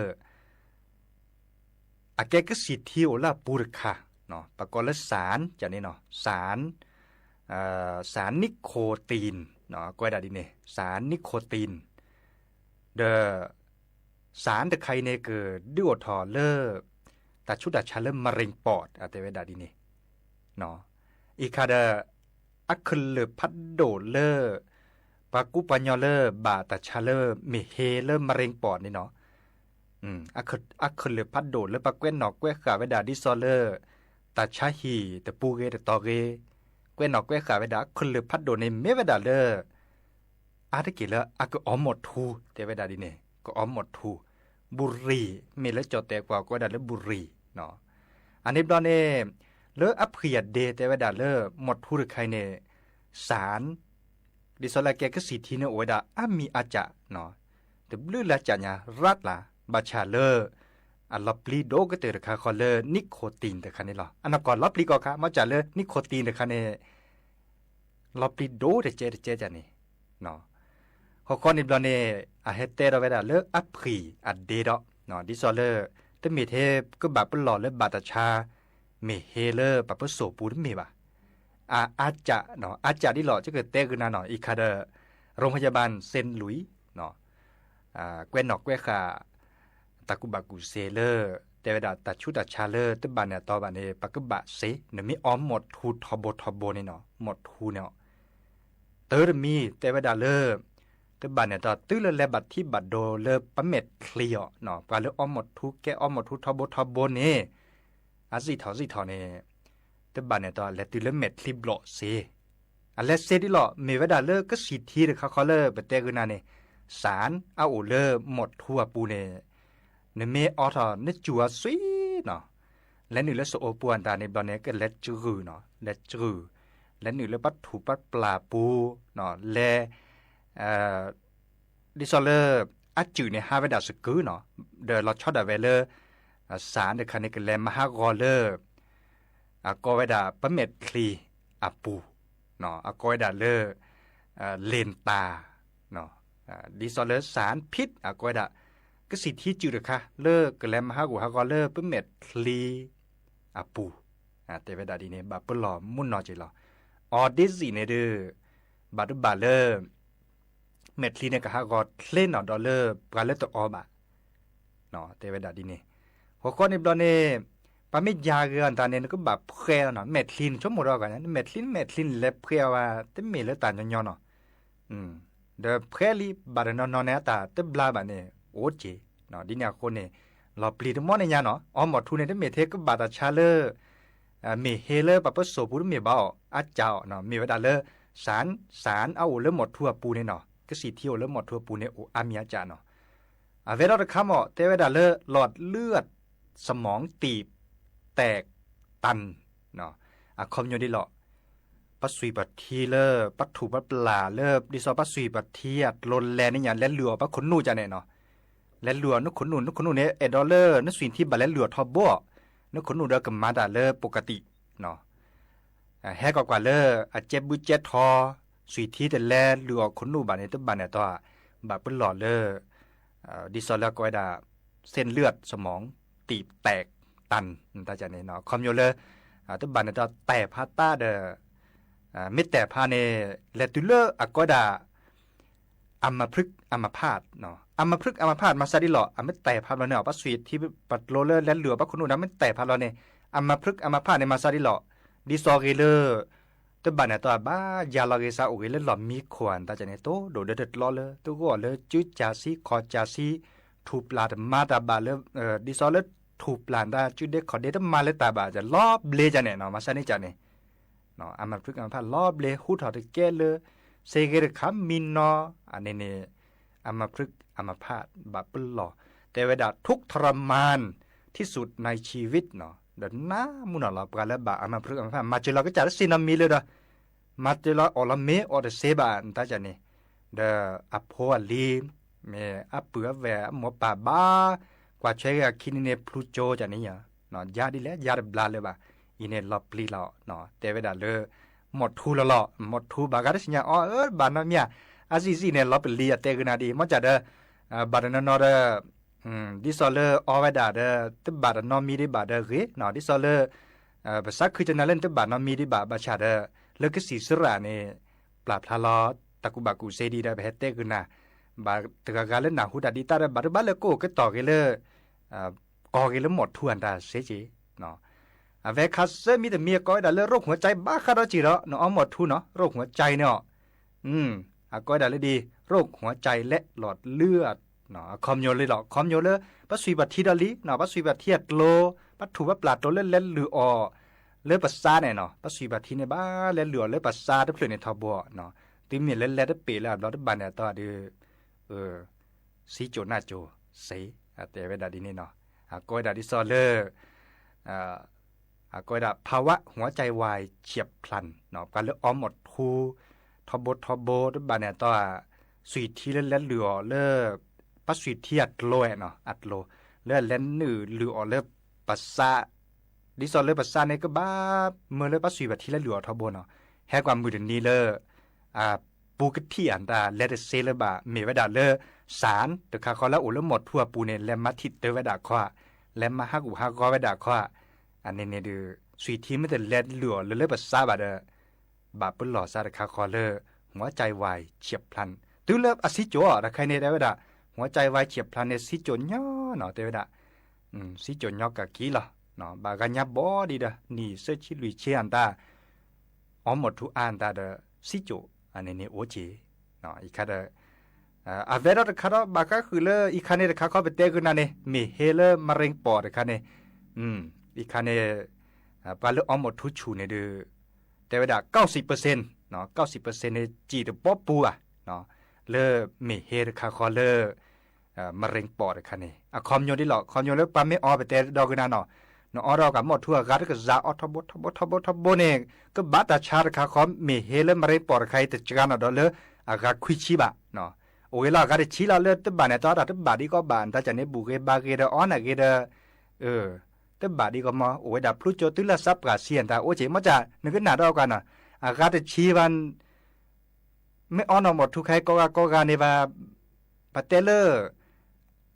အကဲကစံၣ်ထံအိၣ်လၢအပူၤတခါ ပကိးလၢ ศาล န့ၣ်နီၤ ศาล ศาลนิโคติน ကိးဝဲဒၣ်ဒ်န့ၣ် ศาลนิโคติน ဒီး ศาล တခါအံၤန့ၣ် ကဒုးအိၣ်ထီၣ်လၢ တၢ်ဆူးတၢ်ဆါလၢ marine port အတဲဝဲဒၣ်ဒ်န့ၣ် အံၤခါဒီး အကလုာ်ဖးဒိၣ်လၢ ပှၤကူပှၤညီလၢဘၣ်တၢ်ဆါလၢမ့ၢ်ဟ့လၢ marine port န့ၣ်နီၤ အကလုာ်ဖးဒိၣ်လၢပှၤကွဲးနီၣ်ကွဲးဃာ်ဝဲဒၣ်ဒ်သိးလၢ တၢ်ဆါဟံၣ်တပူၤဂ့ၤတတီၤဂ့ၤ ကွဲးနီၣ်ကွဲးဃာ်ဝဲဒၣ်အကလုာ်ဖးဒိၣ်န့ၣ် မ့ၢ်ဝဲဒၣ်လၢ အါတက့ၢ်လၢအကအီမိၢ်ထူ တဲဝဲဒၣ်ဒ်န့ၣ် ကအီမိၢ်ထူ ဘူရံၤ မ့ၢ်လၢကၠီၣ်တဲာ်ကွၢ်ကိးဝဲဒၣ်လၢဘူရံၤ အန့ၣ်ဘျီန့ၣ် လၢအဖှံၣ်အဒ့တဲဝဲဒၣ်လၢမိၢ်ထူတခါအံၤန့ၣ် ศาล ဒ်သိးလၢကဲကစံၣ်ထံန့ၣ် အိၣ်ဝဲဒၣ်အါမံၤအါစၢ် တဘျုးလၢကၠၣ်ညါရၣ်လၢ် ဘၣ်ဆၣ်လၢ အလီၤပျံၤဒိၣ်ကတၢၢ်တခါဃီလၢ nicotine တခါန့ၣ်လီၤ. အနီၢ်ကီၢ်လီၤပျံၤကီၢ်ခါ မ့ၢ်ကၠၣ်လၢ nicotine တခါန့ၣ် လီၤပျံၤဒိၣ်တကဲတကဲကၢ်န့ၣ် ဃီဃီန့ၣ်ဘျီန့ၣ် အဟဲတဲဒီးဝဲဒၣ်လၢအဖှံၣ်အဒ့ဒီး ဒ်သိးလၢ တမ့ၢ်ထဲကဘၣ်ပလီၢ်လၢဘၣ်တၢ်ဆါ မ့ၢ်ဟ့လၢပပၢၤစိၣ်ပူၤတမ့ၢ်ဘၣ်. အအါစၢ် အါစၢ်ဒ်လီၤ ကတဲဂုာ်နၤနီၤ အံၤခါဒီး โรงพยาบาลเซนต์หลุยส์ ကွဲးနီၣ်ကွဲးဃာ် တၢ်ကူၣ်ဘၣ်ကူၣ်သ့လၢ တဲဝဲဒၣ်တၢ်ဆူးတၢ်ဆါလၢတဘၣ်န့ၣ်အတီဘၣ်န့ၣ် ပကဘၣ်စ့ နမ့ၢ်အီမိၢ်ထူထီဘိထီဘိန့ၣ်နီၤ မိၢ်ထူန့ၣ် တၢ်တမံၤတဲဝဲဒၣ်လၢ တဘၣ်န့ၣ်အတီ တုၤလၢလဲၤဘၣ်ထံဘၣ်ဒိလၢပမဲာ်ချံအီၤ ပှၤလၢအီမိၢ်ထူကဲအီမိၢ်ထူထီဘိထီဘိန့ၣ် အစံၣ်ထီၣ်စံၣ်ထီၣ်န့ၣ် တဘၣ်န့ၣ်အတီ လဲၤတုၤလၢမဲာ်ချံဘျီၣ်စ့ အလဲၤစ့ဒ်လီၤ မ့ၢ်ဝဲဒၣ်လၢကစံၣ်ထံတခါဃီလၢပတဲဂုာ်နၤန့ၣ် ศาล အအိၣ်လၢမိၢ်ထူအပူၤန့ၣ် နမ့ၢ်အီထီၣ်နစူၢ်အီၤစွံနီၤ လဲၤနုာ်လၢစအိပူၤအတၢ်န့ၣ်ဘျီန့ၣ် ကလဲၤစှုၣ်နီၤ လဲၤစှုၣ် လဲၤနုာ်လၢပှၤထူၣ်ပှၤပျၢ်ပူၤ လဲၤ ဒ်သိးလၢ အစုၣ်န့ၣ်ဟးဝဲဒၣ်စကုနီၤ ဒီးလီၤဆီဒၣ်ဝဲလၢ ศาล တခါန့ၣ် ကလဲၤမၤဟးဂီၤလၢ အကိးဝဲဒၣ်ပမဲာ်ချံအပူၤ အကိးဝဲဒၣ်လၢ လ့ၣ်တၢ် ဒ်သိးလၢ ศาลพิษ အကိးဝဲဒၣ် ကစံၣ်ထံစုၣ်တခါ လၢကလဲၤမၤဟးဂီၤဟးဂီၤလၢပမဲာ်ချံအပူၤ တဲဝဲဒၣ်ဒ်န့ၣ် ဘၣ်ပလီၢ်မုၢ်နီၢ်က့ၤလီၤ. အီဒ့စံးန့ၣ်ဒုး ဘၣ်တဘၣ်လၢ မဲာ်ချံန့ၣ်ကဟးဂီၤချ့နီၣ်ဒီးလၢပှၤလၢတအီဘၣ် တဲဝဲဒၣ်ဒ်န့ၣ်. ဃိဃီန့ၣ်ဘျီန့ၣ် ပှၤမ့ၢ်ယၤဂ့ၤအီၤတၢ်န့ၣ် နကဘၣ်ဖှဲးအီၤနီၣ်, မဲာ်ချံန့ၣ်ဆိကမိၣ်ဒီးဂၤန့ၣ် မဲာ်ချံ မဲာ်ချံန့ၣ် လဲၤဖှဲးအီၤဝဲ တမ့ၢ်လၢတၢ်ညီညီနီၣ်. ဒီးဖှဲးလံ ဘၣ်တနီၤနီၤန့ၣ် အတၢ်တဘျါဘၣ်န့ၣ် အိၣ်က့ၤ. ဒ်န့ၣ်အဃိန့ၣ် လီၤပျံၤတမီၢ်န့ၣ်ညါနီၣ်, အီမီၢ်ထူန့ၣ် တမ့ၢ်ထဲကဘၣ်တၢ်ဆါလၢ မ့ၢ်ဟ့လၢပှၤပစိာ်ပူၤတမ့ၢ်ဘၣ်အီၤ, အကးအီၤ မ့ၢ်ဝဲဒၣ်လၢ စၣ် စၣ်အအိၣ်လၢမီၢ်ထူအပူၤန့ၣ်နီၣ်, ကစံၣ်ထံအိၣ်လၢမီၢ်ထူအပူၤန့ၣ် အိၣ်အါမံၤအါကးနီၣ်. အဝဲဒီးတခါမး တဲဝဲဒၣ်လၢ หลอดเลือดสมองตีบแตกตัน အခီပညီဒ်လီၤ. ပှၤစွံၣ်ပှၤထံလၢ ပှၤထူၣ်ပှၤပျၢ်လၢ ဒ်သိးပှၤစွံၣ်ပှၤထံအကျိၤလဲၤန့ၣ်ညါ လဲၤလုၢ်အီၣ်ပှၤခိၣ်နူာ်ကန့ၣ်နီၣ်, လဲၤလုၢ်အီၣ်နခိၣ်နူာ်, နခိၣ်နူာ်န့ၣ် အဲၣ်ဒိးလၢနစွံၣ်ထံဘၣ်လဲၤလုၢ်အီၣ်ထီဘိ, နခိၣ်နူာ်ဒီးကမၤတၢ်လၢ ပကတံၣ် ဟဲကွၢ်ကွၢ်လၢ အကဲဘုကဲထီ, စွံၣ်ထံတလဲၤလုၢ်အီၣ်ခိၣ်နူာ်ဘၣ်န့ၣ် တဘၣ်န့ၣ်အတီၢ် ဘၣ်ပလီၢ်လၢ ဒ်သိးလၢကိးဝဲဒၣ် เส้นเลือดสมองตีบแตกตัน တၢ်န့ၣ် အခီပညီလၢ တဘၣ်န့ၣ်အတီၢ်တဲာ်ဖးတၢ်ဒီး မ့ၢ်တဲာ်ဖးန့ၣ် လဲၤတုၤလၢအကိးဝဲဒၣ် อัมพฤกษ์อัมพาต อัมพฤกษ์อัมพาต မၤစၢ်ဒ်လီၤ. အမ့ၢ်တဲာ်ဖးဘျီန့ၣ် ပှၤစွံၣ်ထံပကျိၤလၢလဲၤလုၢ်အီၣ်ပှၤခိၣ်နူာ်ဒီး မ့ၢ်တဲာ်ဖးဘျီန့ၣ် อัมพฤกษ์อัมพาต န့ၣ် မၤစၢ်ဒ်လီၤ. ဒ်သိးဂ့ၤလၢ တဘၣ်န့ၣ်အတီၢ်ဘၣ်ယၤလီၤဂ့ၤစးအိၣ်ဂ့ၤလၢလီၢ်မံခိၣ်ဧါ တၢ်န့ၣ် တိၢ်ဒိၣ်ဒီတကျီလၢ တဂီၢ်လၢကၠူကၠၤဆံ ခီၣ်ကၠၤဆံ ထူၣ်ပျၢ်တမၤတၢ်ဘၣ်လၢ ဒ်သိးလၢထူၣ်ပျၢ်တၢ်ကၠူဒ့ခီၣ်ဒ့တမၤလၢတၢ်ဘၣ် လီၤဘျ့ကန့ၣ်နီၣ်, မၤစၢ်န့ၣ်ကန့ၣ် อัมพฤกษ์อัมพาต လီၤဘျ့ ဟူထီၣ်တကဲလၢ စ့ဂ့ၤတခါမံနီၤ အန့ၣ်န့ၣ် อัมพฤกษ์อัมพาต ဘၣ်ပလီၢ် တဲဝဲဒၣ် ทุกข์ทรมานที่สุดในชีวิต ဒီးနးမုၢ်နီၢ်လီၤ ပှၤလၢဘၣ် อัมพฤกษ์อัมพาต မၤစၢၤလီၤကစၢ်တစ့နီတမံၤလၢဒီး မၤစၢၤလီၤအီၣ်လီၤမ့ၤအီၣ်တစ့ဘၣ် တၢ်န့ၣ် ဒီးအဖိအလံၤ မ့ၢ်အပုၢ်အဝဲၢ်အမိၢ်ပၢ်ဘၣ် ကွၢ်ထွဲက့ၤအခံန့ၣ်န့ၣ် ဖျူကၠိကန့ၣ် ယါဒ်လဲၣ် ယါတဘျါလၢၤဘၣ်. အံၤန့ၣ်လီၤပျံၤလီၤ တဲဝဲဒၣ်လၢ မိၢ်ထူလီၤလီၤ မိၢ်ထူဘၣ်ဂၤတသ့ၣ်ညါအီၤ ဘၣ်နီတမံၤဧါ အစံၣ်စံၣ်န့ၣ် လီၤပျံၤအတဲဂုာ်နၤဒ်အံၤ မ့ၢ်ကဒီး ဘၣ်တနီၤနီၤဒီး ဒ်သိးလၢအီဝဲဒၣ်ဒီး တဘၣ်တနီတမံၤဒံးဘၣ်ဒီးဂ့ၤ ဒ်သိးလၢ ပစးခုကနၤလၢနတဘၣ်နီတမံၤဒံးဘၣ် ဘၣ်ဆၣ်ဒီး လၢကစံၣ်စရၣ်န့ၣ် ပျၢ်ဖျါလီၤ တၢ်ကူၣ်ဘၣ်ကူၣ်သ့ဒ်ဒီး ပဟဲတဲဂုာ်နၤ ဘၣ်တဂၤဂၤလၢနၢ်ဟူတၢ်ဒ်တၢ်ဒီး ဘၣ်တဘၣ်လၢကအိၣ်ကတီၢ်ဂ့ၤလၢ ကီၢ်ဂ့ၤလၢမိၢ်ထူအတၢ်စ့က့ၤ အဝဲခါဆၢမံၤတမံၤ အကိးဝဲဒၣ်လၢ โรคหัวใจ ဘၣ်ဃးဒီးစ့ၢ်ဒီး နအီမိၢ်ထူနီၤ โรคหัวใจ န့ၣ်အီၤ အကိးဝဲဒၣ်လၢဒ် โรคหัวใจ และหลอดเลือด အခီပညီလၢလီၤ အခီပညီလၢ ပှၤစွံၣ်ပှၤထံဒီးလံ ပှၤစွံၣ်ပှၤထံအကျိၤ ပှၤထူၣ်ပှၤပျၢ်ကျိၤလၢလဲၤလုၢ်အီၣ် လၢပစါန့ၣ်နီၤ ပှၤစွံၣ်ပှၤထံန့ၣ်ဘၣ်လဲၤလုၢ်အီၣ်လၢပစါတဖျၢၣ်န့ၣ်ထီဘိနီၤ တုၤမ့ၢ်လၢလဲၤတပ့ၢ်လၢအဘျီတဘၣ်န့ၣ်အတီၢ်ဒီး စံကၠိၣ်နၢ်ကၠိၣ်စ့ တဲဝဲဒၣ်ဒ်န့ၣ်နီၤ အကိးဝဲဒၣ်ဒ်သိးလၢ အကိးဝဲဒၣ် ภาวะหัวใจวายเฉียบพลัน ပှၤလၢအီမိၢ်ထူ ထီဘိထီဘိတဘၣ်န့ၣ်အတီၢ် စွံၣ်ထံလၢလဲၤလုၢ်အီၣ်လၢ ပှၤစွံၣ်ထံအကျိၤနီၤ အကျိၤ လၢလဲၤနုာ်လုၢ်အီၣ်လၢပစါ ဒ်သိးလၢပစါန့ၣ်ကဘၣ်မၢလၢပှၤစွံၣ်ပှၤထံလဲၤလုၢ်အီၣ်ထီဘိနီၤ ဟဲကွၢ်မုၢ်တနံၤလၢ အပူၤကထံၣ်အတၢ်လဲၤတစ့လၢၤဘၣ် မ့ၢ်ဝဲဒၣ်လၢ စၣ်တခါဃီလၢအအိၣ်လၢမိၢ်ထူအပူၤန့ၣ် လဲၤမၤထံၣ်တၢ်ဝဲဒၣ်ခီ လဲၤမၤဟးဂူာ်ဟးဂီၤဝဲဒၣ်ခီ အန့ၣ်န့ၣ်ဒီး စွံၣ်ထံမ့ၢ်တလဲၤလုၢ်အီၣ်လၢလၢပစါဘၣ်ဒီး ဘၣ်ပလီၢ်စါတခါဃီလၢ หัวใจวายเฉียบพลัน တုၤလၢအစံကၠိၣ်အီၤတခါန့ၣ် တဲဝဲဒၣ် หัวใจวายเฉียบพลัน န့ၣ် စံကၠိၣ်ညီနီၤ တဲဝဲဒၣ် စံကၠိၣ်ညီကၢ်ကံလီၤ ဘၣ်ဂၤညါဘီဒံးဒီး နံၣ်သၢဆံလွံၢ်ဆံအတၢ် အီမိၢ်ထူအါအတၢ်ဒီး စံကၠိၣ် အန့ၣ်န့ၣ်အိၣ်က့ၤ အံၤခါဒီး အဝဲဒီးတခါဒီး ဘၣ်ဃးဃုာ်လၢအံၤခါန့ၣ်တခါခီပတဲဂုာ်နၤန့ၣ် မ့ၢ်ဟ့လၢ มะเร็งปอด တခါန့ၣ် အံၤခါန့ၣ် ပှၤလၢအီမိၢ်ထူဆူၣ်န့ၣ်ဒီး တဲဝဲဒၣ် เก้าสิบเปอร์เซ็นต์ เก้าสิบเปอร์เซ็นต์ န့ၣ် စံၣ်တဘီပူၤဘၣ် လၢမ့ၢ်ဟ့တခါဃီလၢ မ့ၢ်ရ့ၣ်ပီၣ်တခါန့ၣ် အခီပညီဒ်လီၤ အခီပညီလၢပှၤမ့ၢ်အီပတဲဒီးကနၤနီၤ နအီဒီးကမီၣ်ထူအဂၤတကစၢ်အီထီဘိထီဘိထီဘိထီဘိန့ၣ် ကဘၣ်တၢ်ဆါတခါဃီ မ့ၢ်ဟ့လၢမ့ၢ်ရ့ၣ်ပီၣ်တခါအံၤ တစှၤနီၤဒီးလၢအဂၤခွံဆံဘၣ် အိၣ်ဂ့ၤလီၤအဂၤတဆံလီၤ လၢတဘၣ်န့ၣ် တၢ်တဘၣ်ဒ်ကီးဘၣ် တၢ်ကန့ၣ် ဘူၣ်ဂ့ၤဘါဂ့ၤဒီးအီနၢ်ဂ့ၤဒီး တဘၣ်ဒ်ကီးမီၢ် အိၣ်ဝဲဒၣ်ဖျိကၠိတုၤလၢစးပှၢ်ဆံအတၢ်အိၣ်က့ၤ မ့ၢ်ကနၣ်ဒီးကနၤ အဂၤတဆံဘၣ် မ့ၢ်အီနီၢ်မီၢ်ထူခါအံၤကိးဂၤကိးဂၤန့ၣ်ဘၣ် ပတဲလၢ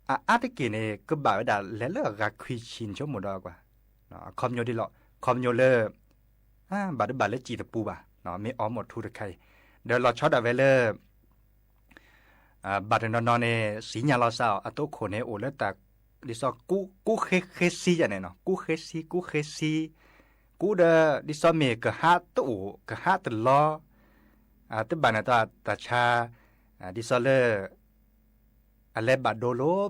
အအါတက့ၢ်န့ၣ် ကဘၣ်ဝဲဒၣ်လဲၤလၢအဂၤခွံဆံန့ၣ် ဆိကမိၣ်ဒီးကွၢ် အခီပညီဒ်လီၤ အခီပညီလၢ ဘၣ်တဘၣ်လၢစံၣ်တပူၤဘၣ် မ့ၢ်အီမိာ်ထူတခါအံၤ, ဒီးလီၤဆီဒၣ်ဝဲလၢ ဘၣ်တနီၤနီၤန့ၣ် စံၣ်ညါလီၤစၢ်အီၤ အသိခိၣ်န့ၣ် အိၣ်လၢတၢ် ဒ်သိး ကူးဃ့ဃ့ဆံယၤန့ၣ်နီၤ, ကူးဃ့ဆံ ကူးဃ့ဆံ, ကူးဒီး ဒ်သိးမ့ၢ်ကဟးတအိၣ် ကဟးတလီၤ, တဘၣ်န့ၣ်တၢ်ဆါ ဒ်သိးလၢ အလဲၤဘၣ်ဒိလိၤ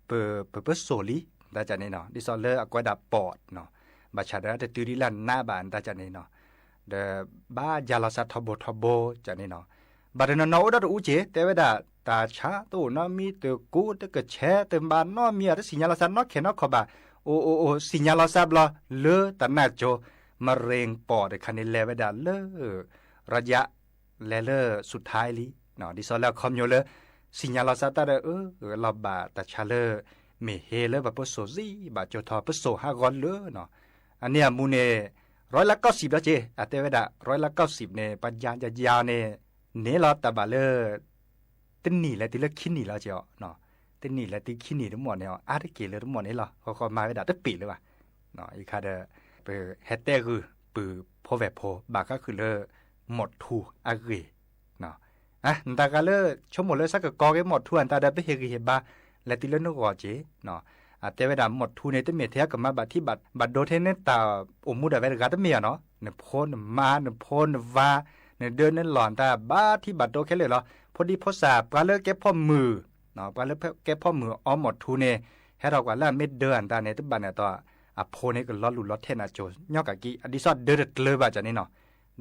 ပ ပပစိာ်လံ တၢ်ကန့ၣ်နီၤ, ဒ်သိးလၢအကွဲးဒၣ်ပီးနီၤ, ဘၣ်ဆၣ်ဒီးတတုၤဒ်လၢနးဘၣ် တၢ်ကန့ၣ်နီၤ, ဒီးဘၣ်ယါလီၤစၢ်ထီဘိထီဘိကန့ၣ်နီၤ, ဘၣ်တနီၤနီၤအိၣ်ဒီးတအူက့ၤ တဲဝဲဒၣ် တၢ်ဆါတအိၣ်နီတမံၤ တကူးတကဆဲး တဘၣ်နီတမံၤ တစံၣ်ညါလီၤစၢ်နီတခဲနီတခီဘၣ်, အိၣ်အိၣ်အိၣ် စံၣ်ညါလီၤစၢ်ဘျီ လၢတၢ်နၢ်ကၠိ မရ့ၣ်ပီးတခါန့ၣ် လဲၤဝဲဒၣ်လၢ ရယါ လဲၤလၢ ဆူၣ်ထါလံ, ဒ်သိးလၢအခီပညီလၢ စံၣ်ညါလီၤစၢ်တၢ်ဒီး အၢ လီၤဘၣ်တၢ်ဆါလၢ မ့ၢ်ဟ့လၢပပစိာ်စံး ဘၣ်ကၠိထီၣ်ပစိာ်ဟးဂီၤလၢနီၤ, အန့ၣ်အမူန့ၣ် ရီးလၢကီၢ်စံးဘျီက့ၤ အတဲဝဲဒၣ် ရီးလၢကီၢ်စံးန့ၣ် ပှၤယါယါယါန့ၣ် န့ၢ်လီၤတၢ်ဘၣ်လၢ တနံၣ်လဲၤတုၤလၢခံနံၣ်လီၤက့ၤအီၤ, တနံၣ်လဲၤတုၤခံနံၣ်တမီၢ်န့ၣ်အီၤ အါတက့ၢ်လၢတမီၢ်န့ၣ်လီၤ, ဃီဃီမၤဝဲဒၣ်တပ့ၤလၢၤဘၣ်, အံၤခါဒီး ပဟဲတဲဂုာ်ပုၢ်ဖိဝဲၢ်ဖိ ဘၣ်ဃးဃုာ်လၢ မိာ်ထူအဂ့ၢ် နတၢ်ဂၤလၢ ဆိကမိၣ်လၢဆၢကတီၢ်က့ၤမိာ်ထူအတၢ်ဒီး ပဟ့ၣ်ဂံၢ်ဟ့ၣ်ဘါ လဲၤတုၤလၢနဂီၢ်က့ၤ, အတဲဝဲဒၣ်မိာ်ထူန့ၣ် တမ့ၢ်ထဲကမၤဘၣ်ထံဘၣ်ဒိထဲန့ၣ် တၢ်အိၣ်မူဒၣ်ဝဲတဂၤတမ့ၢ်ဧါနီၤ, နဖိနမါ နဖိနဝၤ နဒၢနလီၢ်တၢ် ဘၣ်ထံဘၣ်ဒိခဲလၢာ်လီၤ, ဖိဒံဖိစၢ် ပှၤလၢကဲဖီမုၢ် ပှၤလၢကဲဖီမုၢ်အီမိာ်ထူန့ၣ် ဟဲထီၣ်ကွၢ်လၢအမ့ၢ်ဒၢအတၢ်န့ၣ် တဘၣ်န့ၣ်ဒီး အဖိန့ၣ်ကလီၤလူၢ်လီၤထဲနၤကၠိညီကကံ ဒ်သိးဒၢတကျၢၤဘၣ်ကန့ၣ်နီၤ,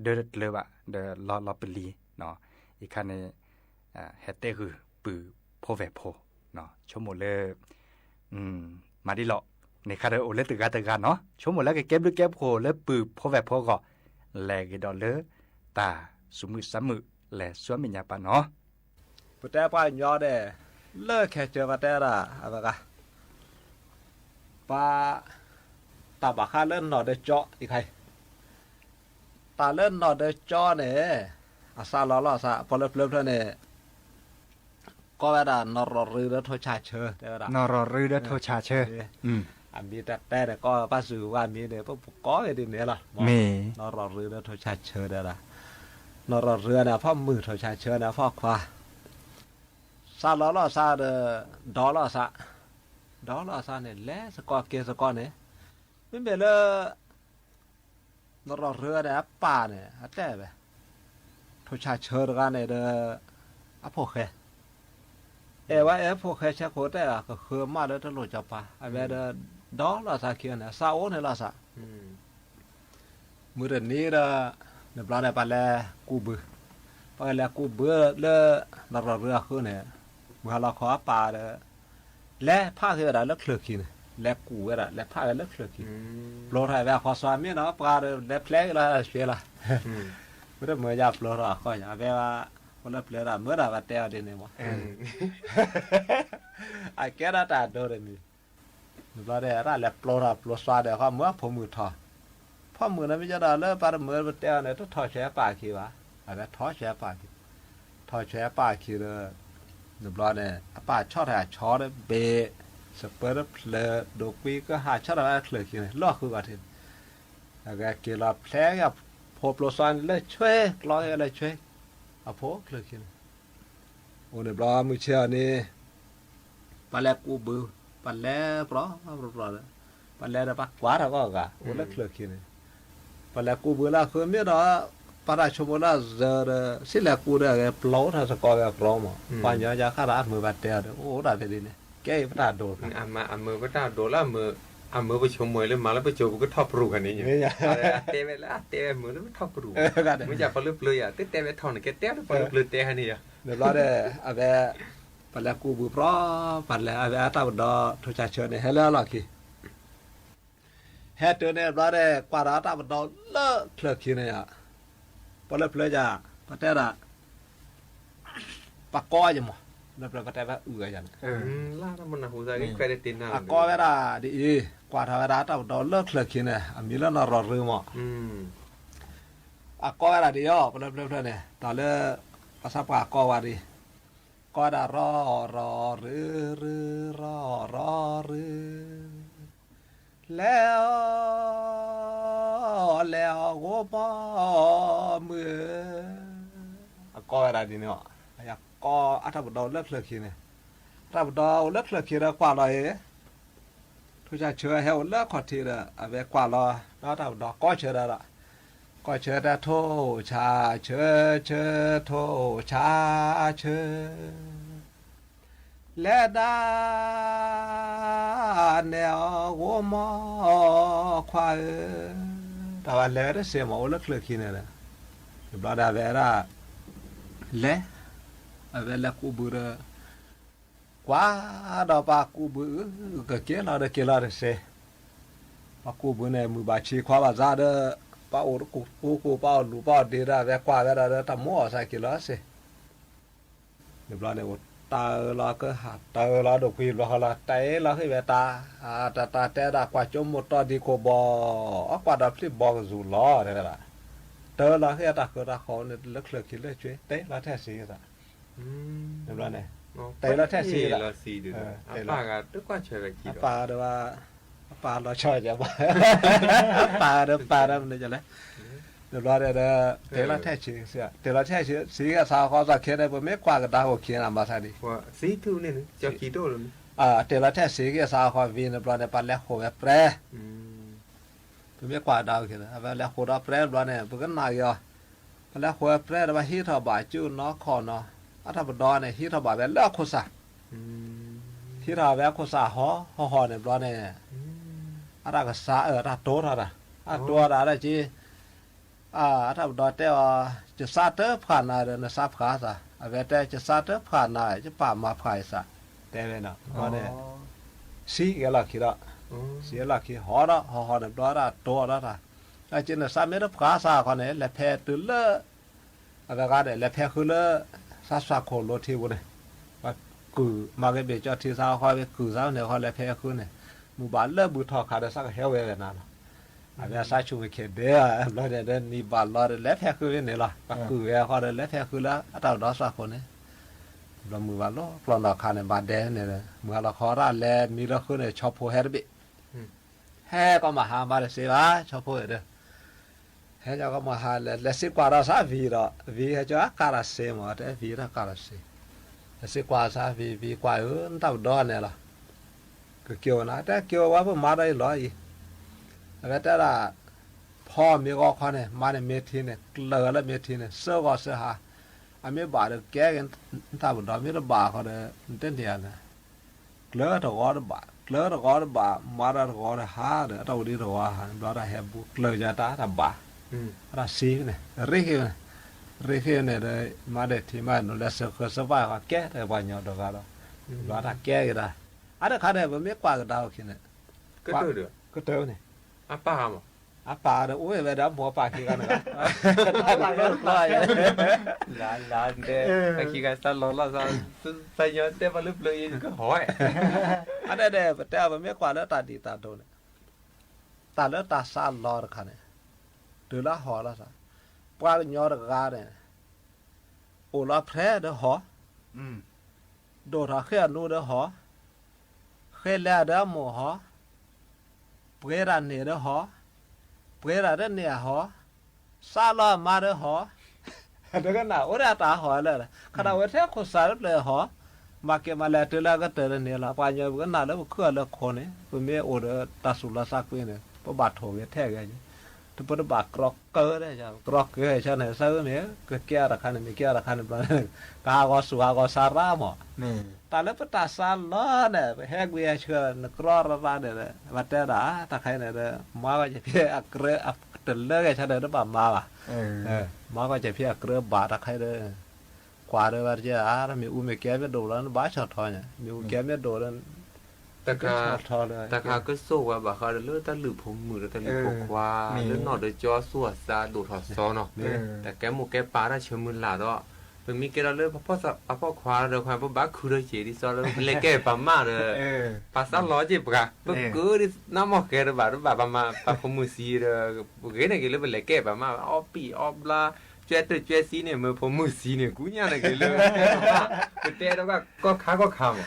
ဒၢတကျၢၤဘၣ် ဒီးလီၤလီၤပလံၤ, အံၤခါန့ၣ် ဟဲတဲဂုာ်ပုၢ်ဖိဝဲၢ်ဖိ, ဆိကမိၣ်လၢ မၤဒ်လီၤ, န့ၣ်ခါဒီးအိၣ်လၢတဂၤတဂၤနီၤ, ဆိကမိၣ်လၢကကဲဘျုးကဲဖှိၣ်လၢပုၢ်ဖိဝဲၢ်ဖိအဂီၢ်, လဲၤဂ့ၤဒီးလၢ တၢ်စူၤမုာ်စးမုာ် လဲၤဆူမဲာ်ညါပၢ်နီၤ, ပတဲပှၤကညီန့ၣ် လၢခဲဆၢပှၤတဲဒၣ် အဝဲဂၤ ပှၤ တၢ်ဘၣ်ဃးလၢနီၢ်ဒၢကၠီ အံၤခါအံၤ တၢ်လၢနီၢ်ဒၢကၠီန့ၣ် အစးလီၤလီၤစး ပှၤလၢပျၢၤဖျၢၣ်န့ၣ် ကိးဝဲဒၣ် နီၢ်ရီၢ်ရူဒီးထိၣ်ဆၣ်ဆၢ တဲဝဲဒၣ် နီၢ်ရီၢ်ရူဒီးထိၣ်ဆၣ်ဆၢ, အမံၤတၢ်တဲန့ၣ် ကိးပၢ်စူၤဝဲအမံၤန့ၣ် ပကိးဝဲဒ်န့ၣ်လီၤ, မ့ၢ် နီၢ်ရီၢ်ရူဒီးထိၣ်ဆၣ်ဆၢတဲဒၣ်, နီၢ်ရီၢ်ရူန့ၣ် အဖီမုၢ် ထိၣ်ဆၣ်ဆၢန့ၣ် အဖီခွါ စးလီၤလီၤစးဒီး ဒီလီၤစး, ဒီလီၤစးန့ၣ် လဲၤစ့ၢ်ကီး က့ၤစ့ၢ်ကီးန့ၣ်, မ့မ့ၢ်လၢ နီၢ်ရီၢ်ရူန့ၣ် အပၢ်န့ၣ် အတဲဝဲ, ထိၣ်ဆၣ်ဆၢတဂၤန့ၣ်ဒီး အဖိၣ်ဃဲ, အဲၣ်ဝဲအဲၣ်ဖိၣ်ဃဲဆဲခိၣ်တဲ ကဃၢမးလၢတလိၣ်စီၤပၤ အဝဲဒီး ဒီလီၤစးခံန့ၣ် စးအိၣ်န့ၣ်လီၤစး မုၢ်တနံၤဒီး နဘျီန့ၣ် ပှၤလဲၤကူးဘု, ပှၤကလဲၤကူးဘုလၢ နီၢ်ရီၢ်ရူအဃုန့ၣ်, မုၢ်ဟါလီၤခီအပၢ်ဒီး လဲၤဖးက့ၤဝဲဒၣ်လၢချၢၣ်ခံန့ၣ်, လဲၤကူးဝဲဒၣ် လဲၤဖးက့ၤလၢချၢၣ်ခံ, ပျိထီၣ်ဝဲအဃီ စီၤမ့ၢ်နီၤ ပှၤဒီးလဲၤဖျဲက့ၤလီၤ ရွှေလီၤ, မ့တမ့ၢ်ယပျိထီၣ်အဃီ အဝဲဝဲ ပှၤလၢပျၢၤဒၣ်မ့ၢ်ဒၣ်ပတဲအီၤဒ်န့ၣ်မး အကဲဒၣ်တၢ်ဒိတမံၤ, နဘျီဒီး တၢ်လဲၤပျိထီၣ်ပျိစွါဒီး ဃီမုၢ်အဖိမုၢ်ထီၣ်, ဖိမုၢ်န့ၣ်မ့ၢ်ယဒီးလၢပှၤတမုၢ်ပတဲအီၤန့ၣ် တထီၣ်ဆဲးပာ်ခံဘၣ်, အဝဲထီၣ်ဆဲးပာ်ခံ, ထီၣ်ဆဲးပာ်ခံဒီး နဘျီန့ၣ် အပၢ်ဆီၣ်ထီၣ်အဆီတဘ့ၣ်, စပၢတဖျၢၣ် ဒိးကွံကဟၣ်ဆီၣ်ထီၣ်ဝဲချၢၣ်ခံန့ၣ် လီၢ်ဃုဂီၤထံးန့ၣ်, အဝဲက့ၤလီၤဖျဲက့ၤအဖိပျိစွါန့ၣ်လၢဆွဲ ကျီက့ၤဝဲလၢဆွဲ, အဖိချၢၣ်ခံန့ၣ် အိၣ်န့ၣ်ဘျီမုၢ်ဆ့ၣ်အီၤန့ၣ်, ပှၤလဲၤကူးဘု, ပှၤလဲၤပြီပြီပြီဒီး, ပှၤလဲၤဒီးပှၤကွၢ်ထီၣ်ကီၢ်ဂၤ အိၣ်လၢချၢၣ်ခံန့ၣ်, ပှၤလဲၤကူးဘုလၢအဃုမ့ၢ်ဒီး, ပှၤတၢ်ဆိကမိၣ်လၢအစၢၤဒီး စံၣ်လဲၤကူးဒီးအဂဲၤပျီထီၣ်စ့ၢ်ကီးဂဲၤပြီမး, ပှၤညီယါခါဒီးအမုာ်ဘၣ်တဲအီၤဒီး အိၣ်ဒၣ်ဖဲဒ်န့ၣ်, ကဲအံၤပတၢ်ဒိၣ်, အမုာ်ပတၢ်ဒိၣ်လၢအမုာ်, အမုာ်ပဆိကမိၣ်လၢမၤလၢပစိၤပကထီၣ်ပရူၢ်ဂၤန့ၣ်, အတဲဝဲလၢအတဲဝဲမုာ်လၢပထီၣ်ပရူၢ်, မ့ၢ်ယၤပှၤလၢပျၢၤယၤ တတဲဝဲထီၣ်န့ၣ် ကဲတဲလၢပှၤလၢပျၢၤတဲဟဲန့ၣ်ယၤ, နဘျီဒီး အဝဲ ပှၤလဲၤကူးဘုပြီ, ပှၤလဲၤအဝဲအတၢ်ပဒီ ထိၣ်ဆၣ်ဆၢန့ၣ် ဟဲလၢအလီၢ်ခံ, ဟဲတုၤန့ၣ်ဘျီဒီး ကွၢ်ဒီးအတၢ်ပဒီလၢချၢၣ်ခံန့ၣ်ယါ, ပှၤလၢပျၢၤယၤ, ပတဲဒၣ် ပှၤကိးယမး, လၢပျၢၤပတဲဝဲအုၣ်အယၤန့ၣ်, အကိးဝဲဒၣ်ဒ်အံၤ, ကွၢ်ထီၣ်ဝဲဒၣ်အတၢ်ပဒီလၢချၢၣ်ခံန့ၣ် အမံၤလၢနီၢ်ရီၢ်ရူမး, အကိးဝဲဒၣ်ဒ်အံၤ ပှၤလၢပျၢၤဖျၢၣ်န့ၣ် တၢ်လၢ ပှၤသးပှၢ်အကိးဝဲဒၣ် ကိးဒၣ် ရီၢ်ရီၢ်ရူရူ ရီၢ်ရီၢ်ရူ လဲၤအီၤ အီၣ်လဲၤအီၣ်ဂိၢ်မီၢ်မုၢ်ဧၢ, အကိးဝဲဒၣ်ဒ်န့ၣ်, အကိးအတၢ်ပဒီအိၣ်လၢချၢၣ်ခံန့ၣ်, အတၢ်ပဒီအိၣ်လၢချၢၣ်ခံဒီးကွၢ်လီၤအံၤ, ထူၣ်ဆၣ်ဆၢဟဲအိၣ်လၢခီၣ်ထံးဒီး အဝဲကွၢ်လီၤ ဒီးတၢ်ပဒီကိးဆၢဒီး, ကိးဆၢတၢ်ထိၣ်ဆၣ်ဆၢဆၢ ထိၣ်ဆၣ်ဆၢ လဲၤဒၣ်နဲၣ်အီၣ်ဂိၢ်မီၢ်ခွါဧၢ, တၢ်ဝဲလဲၤဝဲတစ့ၢ်မး အိၣ်လၢချၢၣ်ခံန့ၣ်ဒီး, တဘျီဒီးအဝဲဒၣ် လဲၤ, အဝဲလဲၤကူးဘုဒီး, ကွၢ်ဒီးပှၤကူးဘုအု ကက့ၤလီၤဒီးက့ၤလီၤတစ့ၢ်, ပှၤကူးဘုန့ၣ် မုၢ်ဘၣ်ဆံခွါဘၣ်စၢ်ဒီး, ပှၤအိၣ်တကူကူ ပှၤအိၣ်လူၤပှၤအိၣ်ဒ့ဒီး အဝဲကွၢ်ဝဲဒၣ်ဒီး တၢ်မိၣ်အီၣ်စၢ်က့ၤလီၤတစ့ၢ် န့ၣ်ဘျီန့ၣ် အိၣ်တၢ်အၢလီၤကဟၣ် တၢ်အၢလီၤဒိၣ်ကွံာ်ဘျီဃီလီၤ တၢ်အ့ၣ်လီၤဃ့ၢ်ဝဲတၢ်, တၢ်တၢ်တဲဒၣ်ကွၢ်ကၠိမိၢ်တီဒံကိၣ်ဘီ, အကွၢ်ဒီးဖျံၣ်ဘီကစူၤလီၤ တဲဝဲဒၣ်, တၢ်အၢလီၤဃ့ၢ်တၢ်ဃၢၤတၢ်ဃီန့ၣ် လၢချၢၣ်ခံလၢဆွ့ တဲလီၤထဲၣ်ဆံးသး, န့ၣ်ဘျီန့ၣ်, တဲလီၤထဲၣ်ဆံးသး, အပၢ်ဒီး အပၢ်လီၤဆီဝဲကဲဘၣ်, အပၢ်ဒီးပၢ်ဒီးမနုၤလဲၣ်, န့ၣ်ဘျီဒီး တဲလီၤထဲၣ်ဆံး, တဲလီၤထဲၣ်ဆံးက့ၤအသးဃီသးခဲန့ၣ် ပမ့ၢ်ကွၢ်ကဒါအိၣ်ခံန့ၣ် မၤသးဒ်, တဲလီၤထဲၣ်ဆံးက့ၤအသးဃီဝံၤန့ၣ်ဘျီန့ၣ် ပလဲၤဃိာ်ဝဲပြဲ, ပမ့ၢ်ကွၢ်ကဒါအိၣ်ခံန့ၣ် အဝဲလဲၤဃိာ်ဒီးပြဲဘျီန့ၣ် ပကနၣ်က့ၤအီၤ, ပလဲၤဃိာ်ဝဲပြဲဒီး ပဟံးထီၣ်ဘၣ်ကၠူနီၢ်ခီၣ်နီၢ်, အတၢ်ပဒီန့ၣ် ဟံးထီၣ်ဘၣ်ဝဲလၢအခိၣ်စး ဟံးထီၣ်ဝဲအခိၣ်စးဟီၣ်ဟီၣ်ဟီၣ်န့ၣ်ဘျီန့ၣ်, အတၢ်ကစၢ်အၢ အတၢ်တိထီၣ်တၢ်, အတိထီၣ်တၢ်ဒ်က့ၤ, အတၢ်ပဒီတဲအီၤ, ယစါတဖးနၤဒီး နစါဖးသး, အဝဲတဲ ယစါတဖးနၤ ယပာ်မၤဖးယစး, တဲဝဲန့ၣ်, ဘျီန့ၣ် စံးကဲလီၢ်ခံဒီး, စံးလီၢ်ခံဟီၣ်ဒီး ဟီၣ်ဟီၣ်န့ၣ်ဘျီဒၣ်တိထီၣ်တၢ်, အက့ၤနစါမ့ၢ်တဖးစးခီန့ၣ် လဲၤဖဲတုၤလၢ အဝဲဂၤဒီး လဲၤဖဲဃုလၢ သးစွၢ်ခိၣ်လိထံပူၤန့ၣ်, ပှၤကုၢ်မၤက့ၤဘ့ၣ်ကၠီထံသးဃီ ဝဲကုၢ်သးန့ၣ်ဃီ လဲၤဖဲဃုန့ၣ်, မုၢ်ဘၣ်လၢဘုထီၣ်ခါဒီး သးကဟဲဝဲဝဲနၤလီၤ, အဝဲအစးဆူၣ်မ့ၢ်ခဲဒဲ, ဘျီန့ၣ်ဒီး နံၤဘၣ်လီၤဒီး လဲၤဖဲဃုဝဲန့ၣ်လီၤ, ပှၤကုၢ်ဝဲဃီဒီး လဲၤဖဲဃုလၢအတၢ်ပဒီစွၢ်ခိၣ်န့ၣ်, ဘျီမုၢ်ဘၣ်လီၤ ပျီၢ်နီၢ်ခါန့ၣ် ဘၣ်ဒဲန့ၣ်ဒီး မုၢ်ဟါလီၤခီတၢ်လဲၤမံလၢဃုန့ၣ် ဆီဖိဟဲတဘ့ၣ် ဟဲကီမၤဟါမးတစ့ဘၣ် ဆီဖိဒီး, ဟဲကီမၤဟါလဲၤ လဲၤစံးကွၢ်ဒီးစးဝံၤဒီး ဝံၤဟဲကီကါတၢ်စ့မး တဲဝံၤတၢ်ကါတၢ်စ့, လဲၤစံးကွၢ်စးဝံၤ ဝံၤကွၢ်ဧၢ နတၢ်ပဒီန့ၣ်လီၤ, ကက့ၤအိၣ်နၤ တဲက့ၤအိၣ်ဝဲ ပမၤဒီးအံၤလီၤအံၤ, အဝဲတဲဒၣ် ဖီမ့ၢ်ဂီၤခီန့ၣ် မါန့ၣ်မ့ၢ်ထံန့ၣ် ကျၢၤလၢမ့ၢ်ထံန့ၣ် စၢဂီၤစၢဟါ, အမ့ၢ်ဘၣ်ဒီးကဲက့ၤ နတၢ်ပဒီ မ့ၢ်တဘၣ်ဃီဒီး နတန့ၢ်ဧါန့ၣ် ကျၢၤတဂီၤတဘၣ် ကျၢၤတဂီၤတဘၣ် မၤတၢ်တဂီၤတဟါဒီး အတၢ်အိၣ်ဒံးတဂီၤဟါ ဘျီတၢ်ဟဲဘူးကျၢၤယၤတၢ်တဘၣ်, အတၢ်စံးန့ၣ် ရ့ၣ်ဃ့န့ၣ်, ရ့ၣ်ဃ့န့ၣ်ဒီး မါဒီးထံမါနီၤ လဲၤစၢဃၢၤစၢဘၣ်ဃီ ကဲတပှၤကညီတဂၤဒီး ဘျီတၢ်ကဲက့ၤတၢ်, အါတခါန့ၣ် ပမ့ၢ်ကွၢ်ကဒါအီၤခံန့ၣ် ကတၢၢ်န့ၣ် အပၢ်ဒီးအိၣ်ဝဲဒီးအမိၢ်အပၢ်ခံဂၤန့ၣ် လၢခံဂၤစးလီၤလီၤ သးညီတဲပှၤလၢပျၢၤအံၤကဟီၣ်ဝဲ, အန့ၣ်ဒီး ပတဲအီၤ ပမ့ၢ်ကွၢ်လၢတၢ်ဒ်တၢ်ဒိၣ်န့ၣ် တၢ်လၢတၢ်စးလီၤတခါန့ၣ် တုၤလၢဟီၣ်လီၤသး, ပှၤကညီတဂၤန့ၣ် အိၣ်လီၤဖဲဒီးဟီၣ်, ဒိၣ်ထီၣ်ဃ့အနူဒီးဟီၣ်, ဃ့လဲၤဒီးအမိၢ်ဟီၣ်, ပှ့ၤတၢ်န့ၢ်ဒီးဟီၣ်, ပှ့ၤတၢ်တန့ၢ်အဟီၣ်, စးလီၤအမါဒီးဟီၣ်, တကနၣ်အိၣ်ဒၣ်တၢ်ဟီၣ်လၢာ်, ခဒၣ်ဝဲထဲခိၣ်စးလၢပျၢၤဟီၣ်, မၤက့ၤမၤလဲၤတုၤလၢအကတၢၢ်တန့ၢ်လီၤ, ပှၤကညီပကနၣ်လၢပခုၣ်လၢခိၣ်န့ၣ် ပမ့ၢ်အိၣ်ဒီးတၢ်သူၣ်လီသးကွံန့ၣ် ပဘၣ်ထိၣ်ဂဲၤထဲဂဲၤ, တပတဘၣ်ကြီကၢဒၣ်, ကြီကၢဆၢန့ၣ် သးမ့ၢ်ကကဲအီၤတခါန့ၣ် မ့ၢ်ကဲအီၤတခါန့ၣ်ဘျီန့ၣ် ကဟးဂီၤဆူၣ်ဟးဂီၤဆါရၢ်မး, တၢ်လၢပတၢ်စးလီၤန့ၣ် ပဟဲကွံာ်အဆၢ နကြီရၢ်ရၢ်န့ၣ် ဘၣ်တဲဒၣ် တၢ်ခါအံၤန့ၣ်ဒီး မၤဂီၤက့ၤဖဲအကြၢး တလၢဂဲၤဆၢန့ၣ် တဘၣ်မၤဘၣ်, မၤဂီၤက့ၤဖဲအကြၢးဘၣ်တၢ်ခါအံၤဒီး ကွၢ်ဒီးဝဲတက့ၢ် မ့ၢ်အူမ့ၢ်ကဲမ့ၢ်ဒိၣ်လီၤ နဘၣ်ဆီၣ်ထီၣ်ညါ, မ့ၢ်အူကဲမ့ၢ်ဒိၣ်လီၤ တခါကစိၢ်ဝဲဘၣ်ဃးဒီးလၢတၢ်လုၢ်ဖိမုၣ်ဒီးတၢ်လုၢ်ဖိခွါ လၢနီၢ်ဒီးကၠီအစိၢ်အစါဒိၣ်ထီၣ်စီနီၤ, တၢ်ကဲမိၢ်ကဲပၢ်တၢ်ဆၢမုၢ်လၢ်ဒီး ပမ့ၢ်ကဲထီၣ်လၢပှၤဖှီၣ်ခွါဒီး ပဘၣ်ခုဒီးက့ၤဒ်သိးလၢပလဲၤကဲပာ်မၢ်ဒီး ပှၤစးလီၤက့ၤပှၤ ပကၢဒ်နၢ်မီၢ်ဃဲတဘၣ်တဘၣ် ပမၤပှၤဖိမုၣ်စံးဒီး ပဂ့ၤန့ၢ်က့ၤလၢပလဲၤကဲပာ်မၢ် အီၣ်ပံၣ်အီၣ်ဘျါ ကၠွဲတၢၢ်ကၠွဲစံန့ၣ် မ့ၢ်ဖိမုၣ်စံးန့ၣ် ကူညါန့ၣ်က့ၤလၢ ပတဲဒီးကီၢ်ခါကီၢ်ခါမး,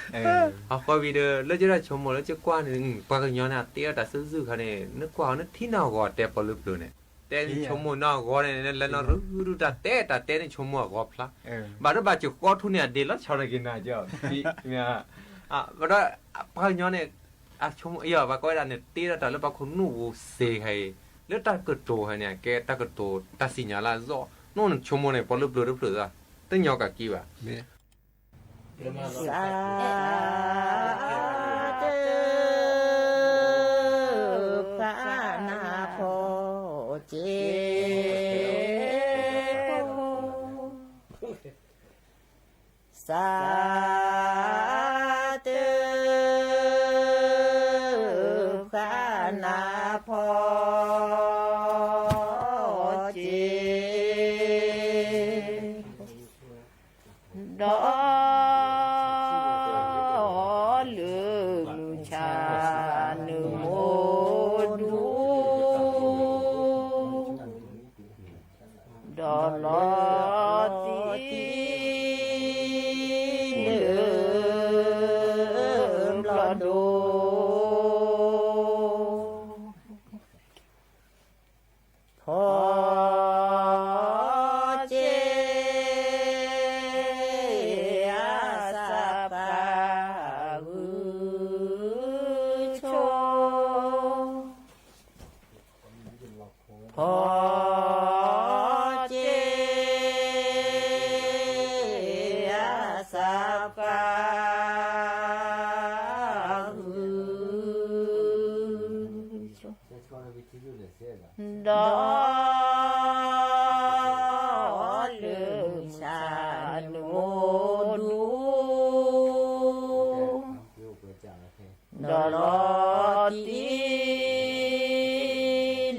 အဃီဝံၤဒီး လၢကဒၣ်ဆိကမိၣ်လၢကကွၢ်န့ၣ် ပှၤကညီန့ၣ် အတ့အီၣ်တၢ်စုၣ်စုၣ်ခါန့ၣ် နကွၢ်အီၤနထံၣ်နီၢ်ဂီၤတဲပီၤလၢပျၢၤန့ၣ် တဲန့ၣ်ဆိကမိၣ်နီၢ်အဂီၢ်န့ၣ် လၢနီၢ်ရူၢ်ရူၢ်တၢ်တဲတၢ်တဲန့ၣ်ဆိကမိၣ်အဂီၢ်ဖျါ, ဘၣ်ဒီးဘၣ်စၢၤဃီထူန့ၣ် အဒ့လီၤဆီန့ၣ်က့ၤနၤကီ, ဘၣ်ဒီး ပှၤကညီန့ၣ် အဆိကမိၣ်ယီၤ ပှၤကိးဝဲဒၣ်န့ၣ် တ့ထီၣ်တၢ်လၢပှၤခိၣ်နူာ်ပူၤစ့ၢ်ကီးအံၤ, လၢတၢ်ကတိၤဟဲန့ၣ် ကဲတၢ်ကတိၤတၢ်စံၣ်ညီၣ်လၢအစီၣ်, နီၢ်နဆိကမိၣ်န့ၣ် ပှၤလၢပျၢၤတဖျၢၣ်သၣ် တညီကးက့ၤဘၣ်. စး တ ဖးနၢ်ဖီက့ၤ, စး တ ဖးနၢ်ဖီက့ၤ ဒီး လၢမုၢ်ဆါနၢၤမိၢ်ဒူ ဒီးလီၤတံၢ် လၢဘျီၣ်ဒိ ဖီက့ၤ အစးဖးဂုၢ်ဆိ ဖီက့ၤ အစးဖးဂုၢ် ဒီး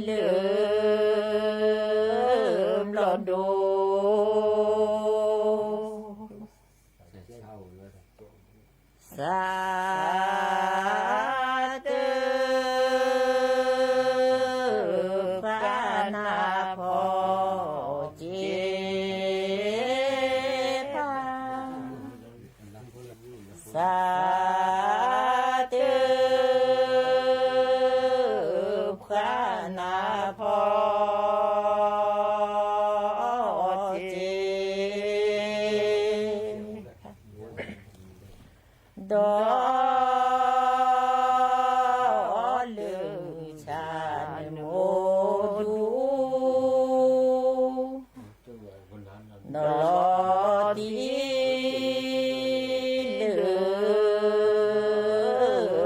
လၢမုၢ်ဆါနၢၤမိၢ်ဒူ ဒီးလီၤတံၢ် လၢ ဘျီၣ်ဒိ စး တ ဖးနၢ်ဖီက့ၤ ဖး စး တ ဖးနၢ်ဖီ က့ၤ ဒီး လၢမုၢ်ဆါနၢၤမိၢ်ဒူ ဒီးလီၤတံၢ်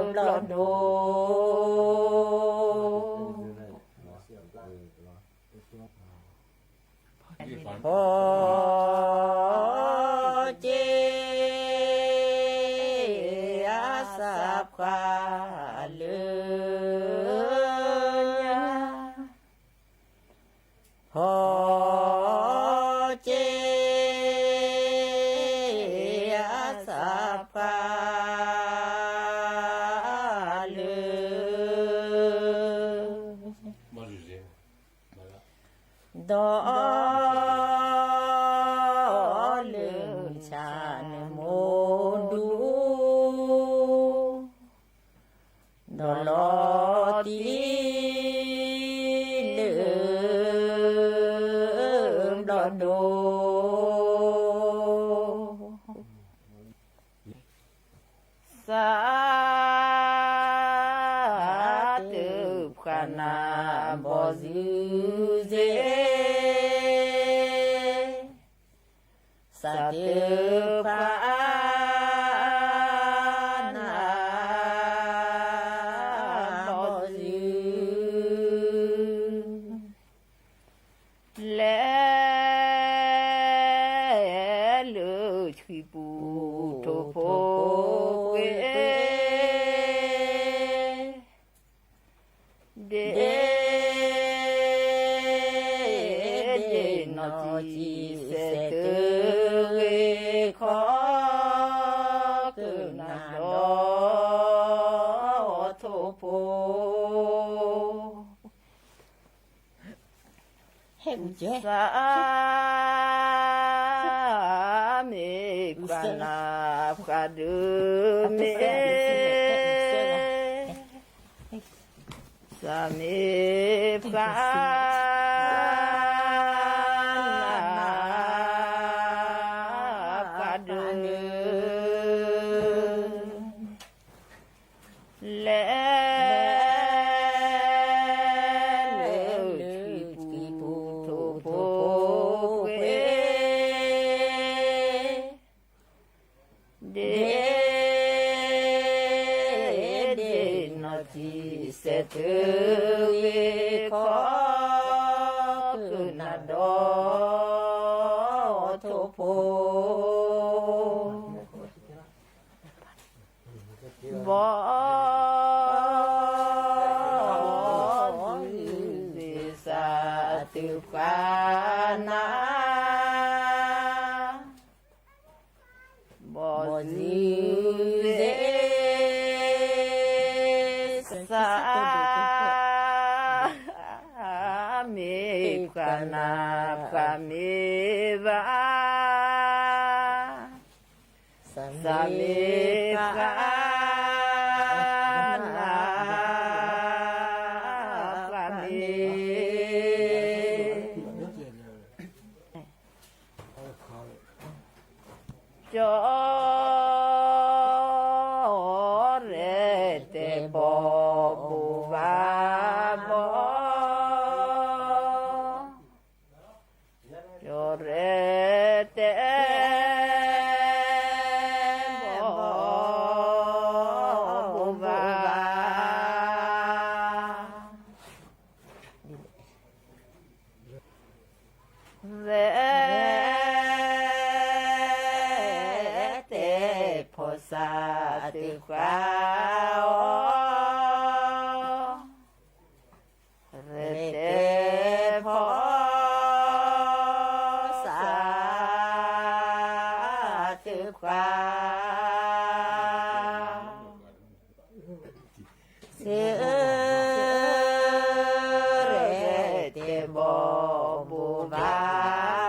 လၢ ဘျီၣ်ဒိ ဖီက့ၤ အစးဖးလၢညါ ဖီက့ၤ အစးဖးလၢ ဒီး လၢမုၢ်ဆါနၢၤမိၢ်ဒူ ဒီးလီၤတံၢ် လၢ ဘျီၣ်ဒိ စး တ ဖးနၢ် ဘီၣ်စုစ့ စး တ ဖးနၢ် ဘီၣ်စု လဲၤ လၢဆှံပူၤထိၣ်ဖိကွ့ ဒ့ ဒ့ နီၢ်ကံၣ်စဲးတဂ့ၤခီ ကနၣ်ဒီး ထိၣ်ဖိ စး မ့ၢ်ဖးနၢ်ဖးဒၢမ့ၢ် စး မ့ၢ်ဖး နၤဒီးထိၣ်ဖိ ဘီၣ်စၢ်သုးပှၤနၤ ဘီၣ်စၢ် မ့ၢ်ပှၤနၤပှၤမ့ၢ်ဘၣ် စၢ်မ့ၢ်ပှၤနၤပှၤမ့ၢ် ကၠီရဲၣ်တဲာ်ဘီၣ်ဘိၣ်ဘၣ်ဘီၣ် ကၠီရဲၣ်တဲာ်ဘီၣ်ဘိၣ်ဘၣ် ရဲၣ်တဲာ်ဖီၣ်စၢ်သုးပှၤအီၤ ရဲၣ်တဲာ်ဖီၣ်စၢ်သုးပှၤ စၢ် ရဲၣ်တဲာ်ဘီၣ်ဘိၣ်ဘၣ်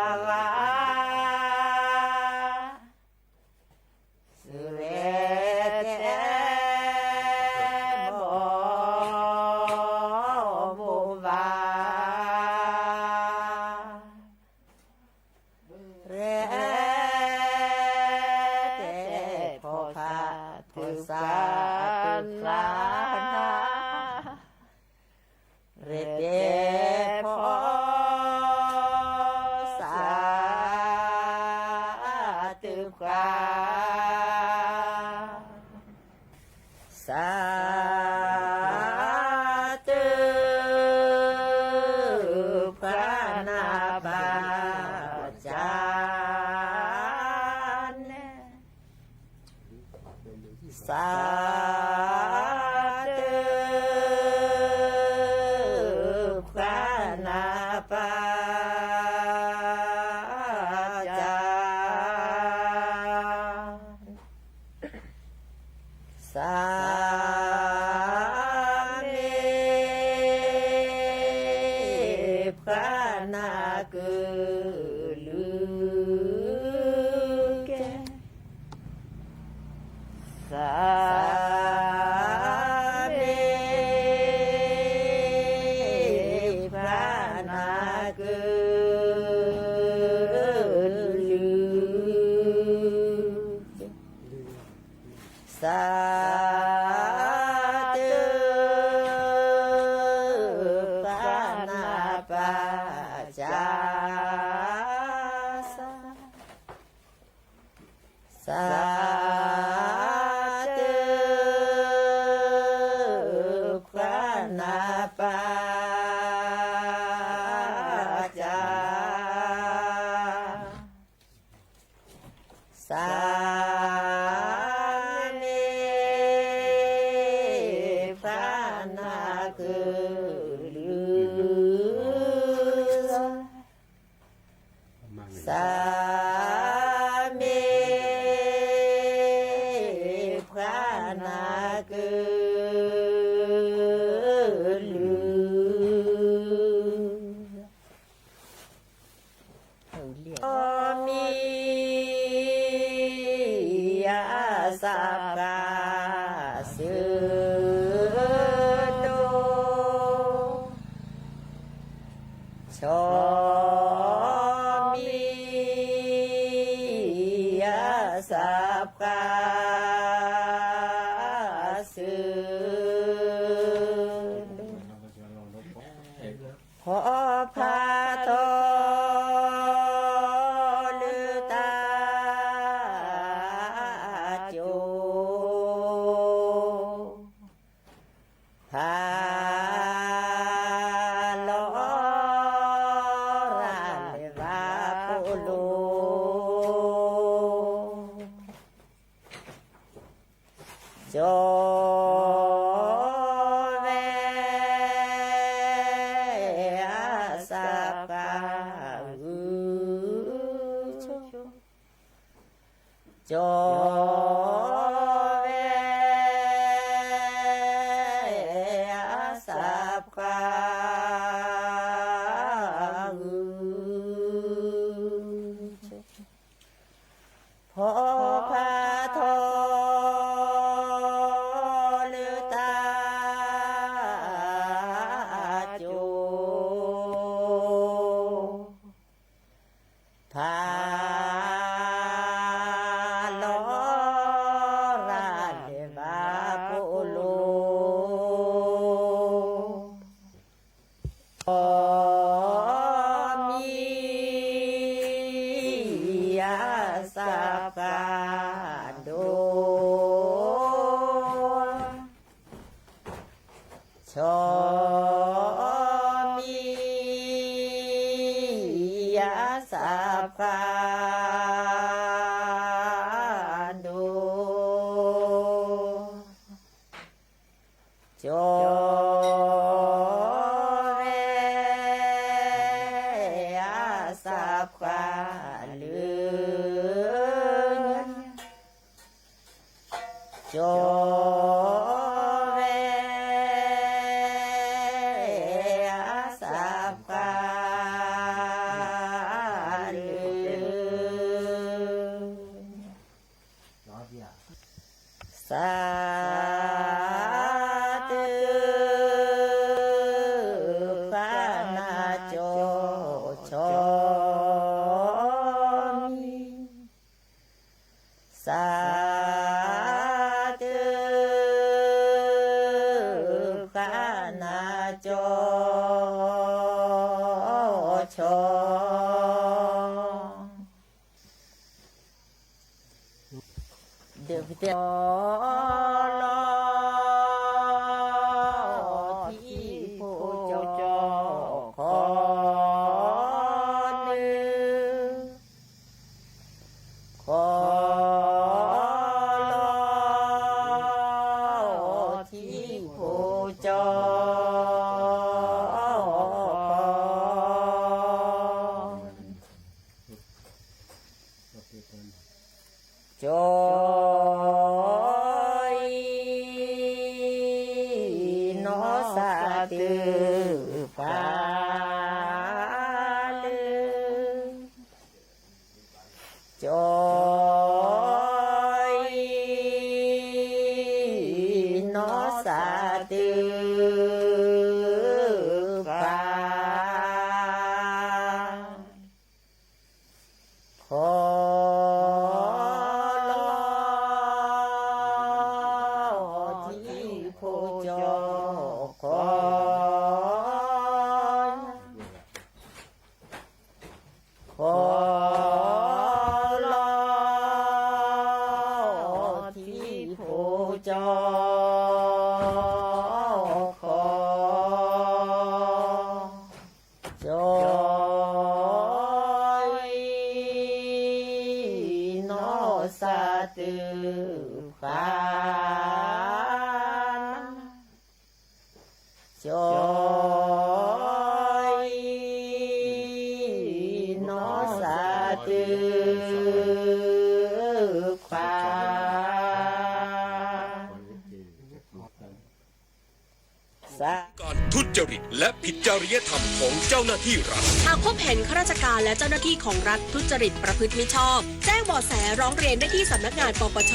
ဘၣ် စၢ် ရဲၣ်တဲာ်ဘီၣ်ဘိၣ်ဘၣ် ရဲၣ်တဲာ်ဖီၣ်ဖးသုးစၢ် ရဲၣ်တဲာ်ဖီၣ်စၢ် သုးပှၤ စၢ်သုးပှၤနၢ်ပၢၢ်ကၠၢ်န့ၣ် စၢ်သုးပှၤနၢ်ပၢၢ်ကၠၢ် စၢ်မ့ၢ်ပှၤနၢ်ကလုၢ်ကဲ စၢ်မ့ၢ်ပှၤနၢ်ကလုၢ် စၢ်သုးပှၤနၢ်ပၢၢ် စၢ် စၢ်သုးပှၤနၢ်ပၢၢ်ကၠၢ် စၢ်မ့ၢ်ပှၤနၢ်ကလုၢ် စၢ်မ့ၢ်ပှၤနၢ်ကလုၢ် ဆီမံၤအစးပှၤစၢၤဒိၣ် ဆီမံၤအစးပှၤစၢၤဒိၣ် ဖီဖးထီၣ်လၢတၢ်ကၠိ ဖးလီၤ ကၠီဝဲအစးပှၢ်ဂုၢ် ကၠီဝဲအစးပှၢ်ဂုၢ် ဖီဖးထီလၢတၢ်ကၠိ ဖးလီၤရၤလၢၤဘၣ်ပိာ်လိၤ ကၠီမံအစးပှၢ်ဒိၣ် ကၠီမံအစးပှၢ်ဒိၣ် ကၠီဝဲအစးပှၢ်လၢညါ ကၠီဝဲအစးပှၢ်လၢ စးတဖၣ်နၤကၠီ ကၠီမံ စးတဖၣ်နၤကၠီ ကၠီ ဒုးပတဲ လီၤထံဖိကၠီခီနုာ် ခီလီၤထံဖိကၠီခီ ကၠီအံၤ နီၢ်သးတဖၣ်လၢ ကၠီအံၤ နီၢ်သးတဖၣ် ခီလီၤထံဖိကၠီခီ ခီလီၤထံဖိကၠီခီ ကၠီအံၤ နီၢ်သးတဖၣ် ကၠီအံၤ နီၢ်သးတဖၣ် การทุจริตและผิดจริยธรรมของเจ้าหน้าที่รัฐ หากพบเห็นข้าราชการและเจ้าหน้าที่ของรัฐทุจริตประพฤติมิชอบ แจ้งเบาะแสร้องเรียนได้ที่สำนักงาน ปปช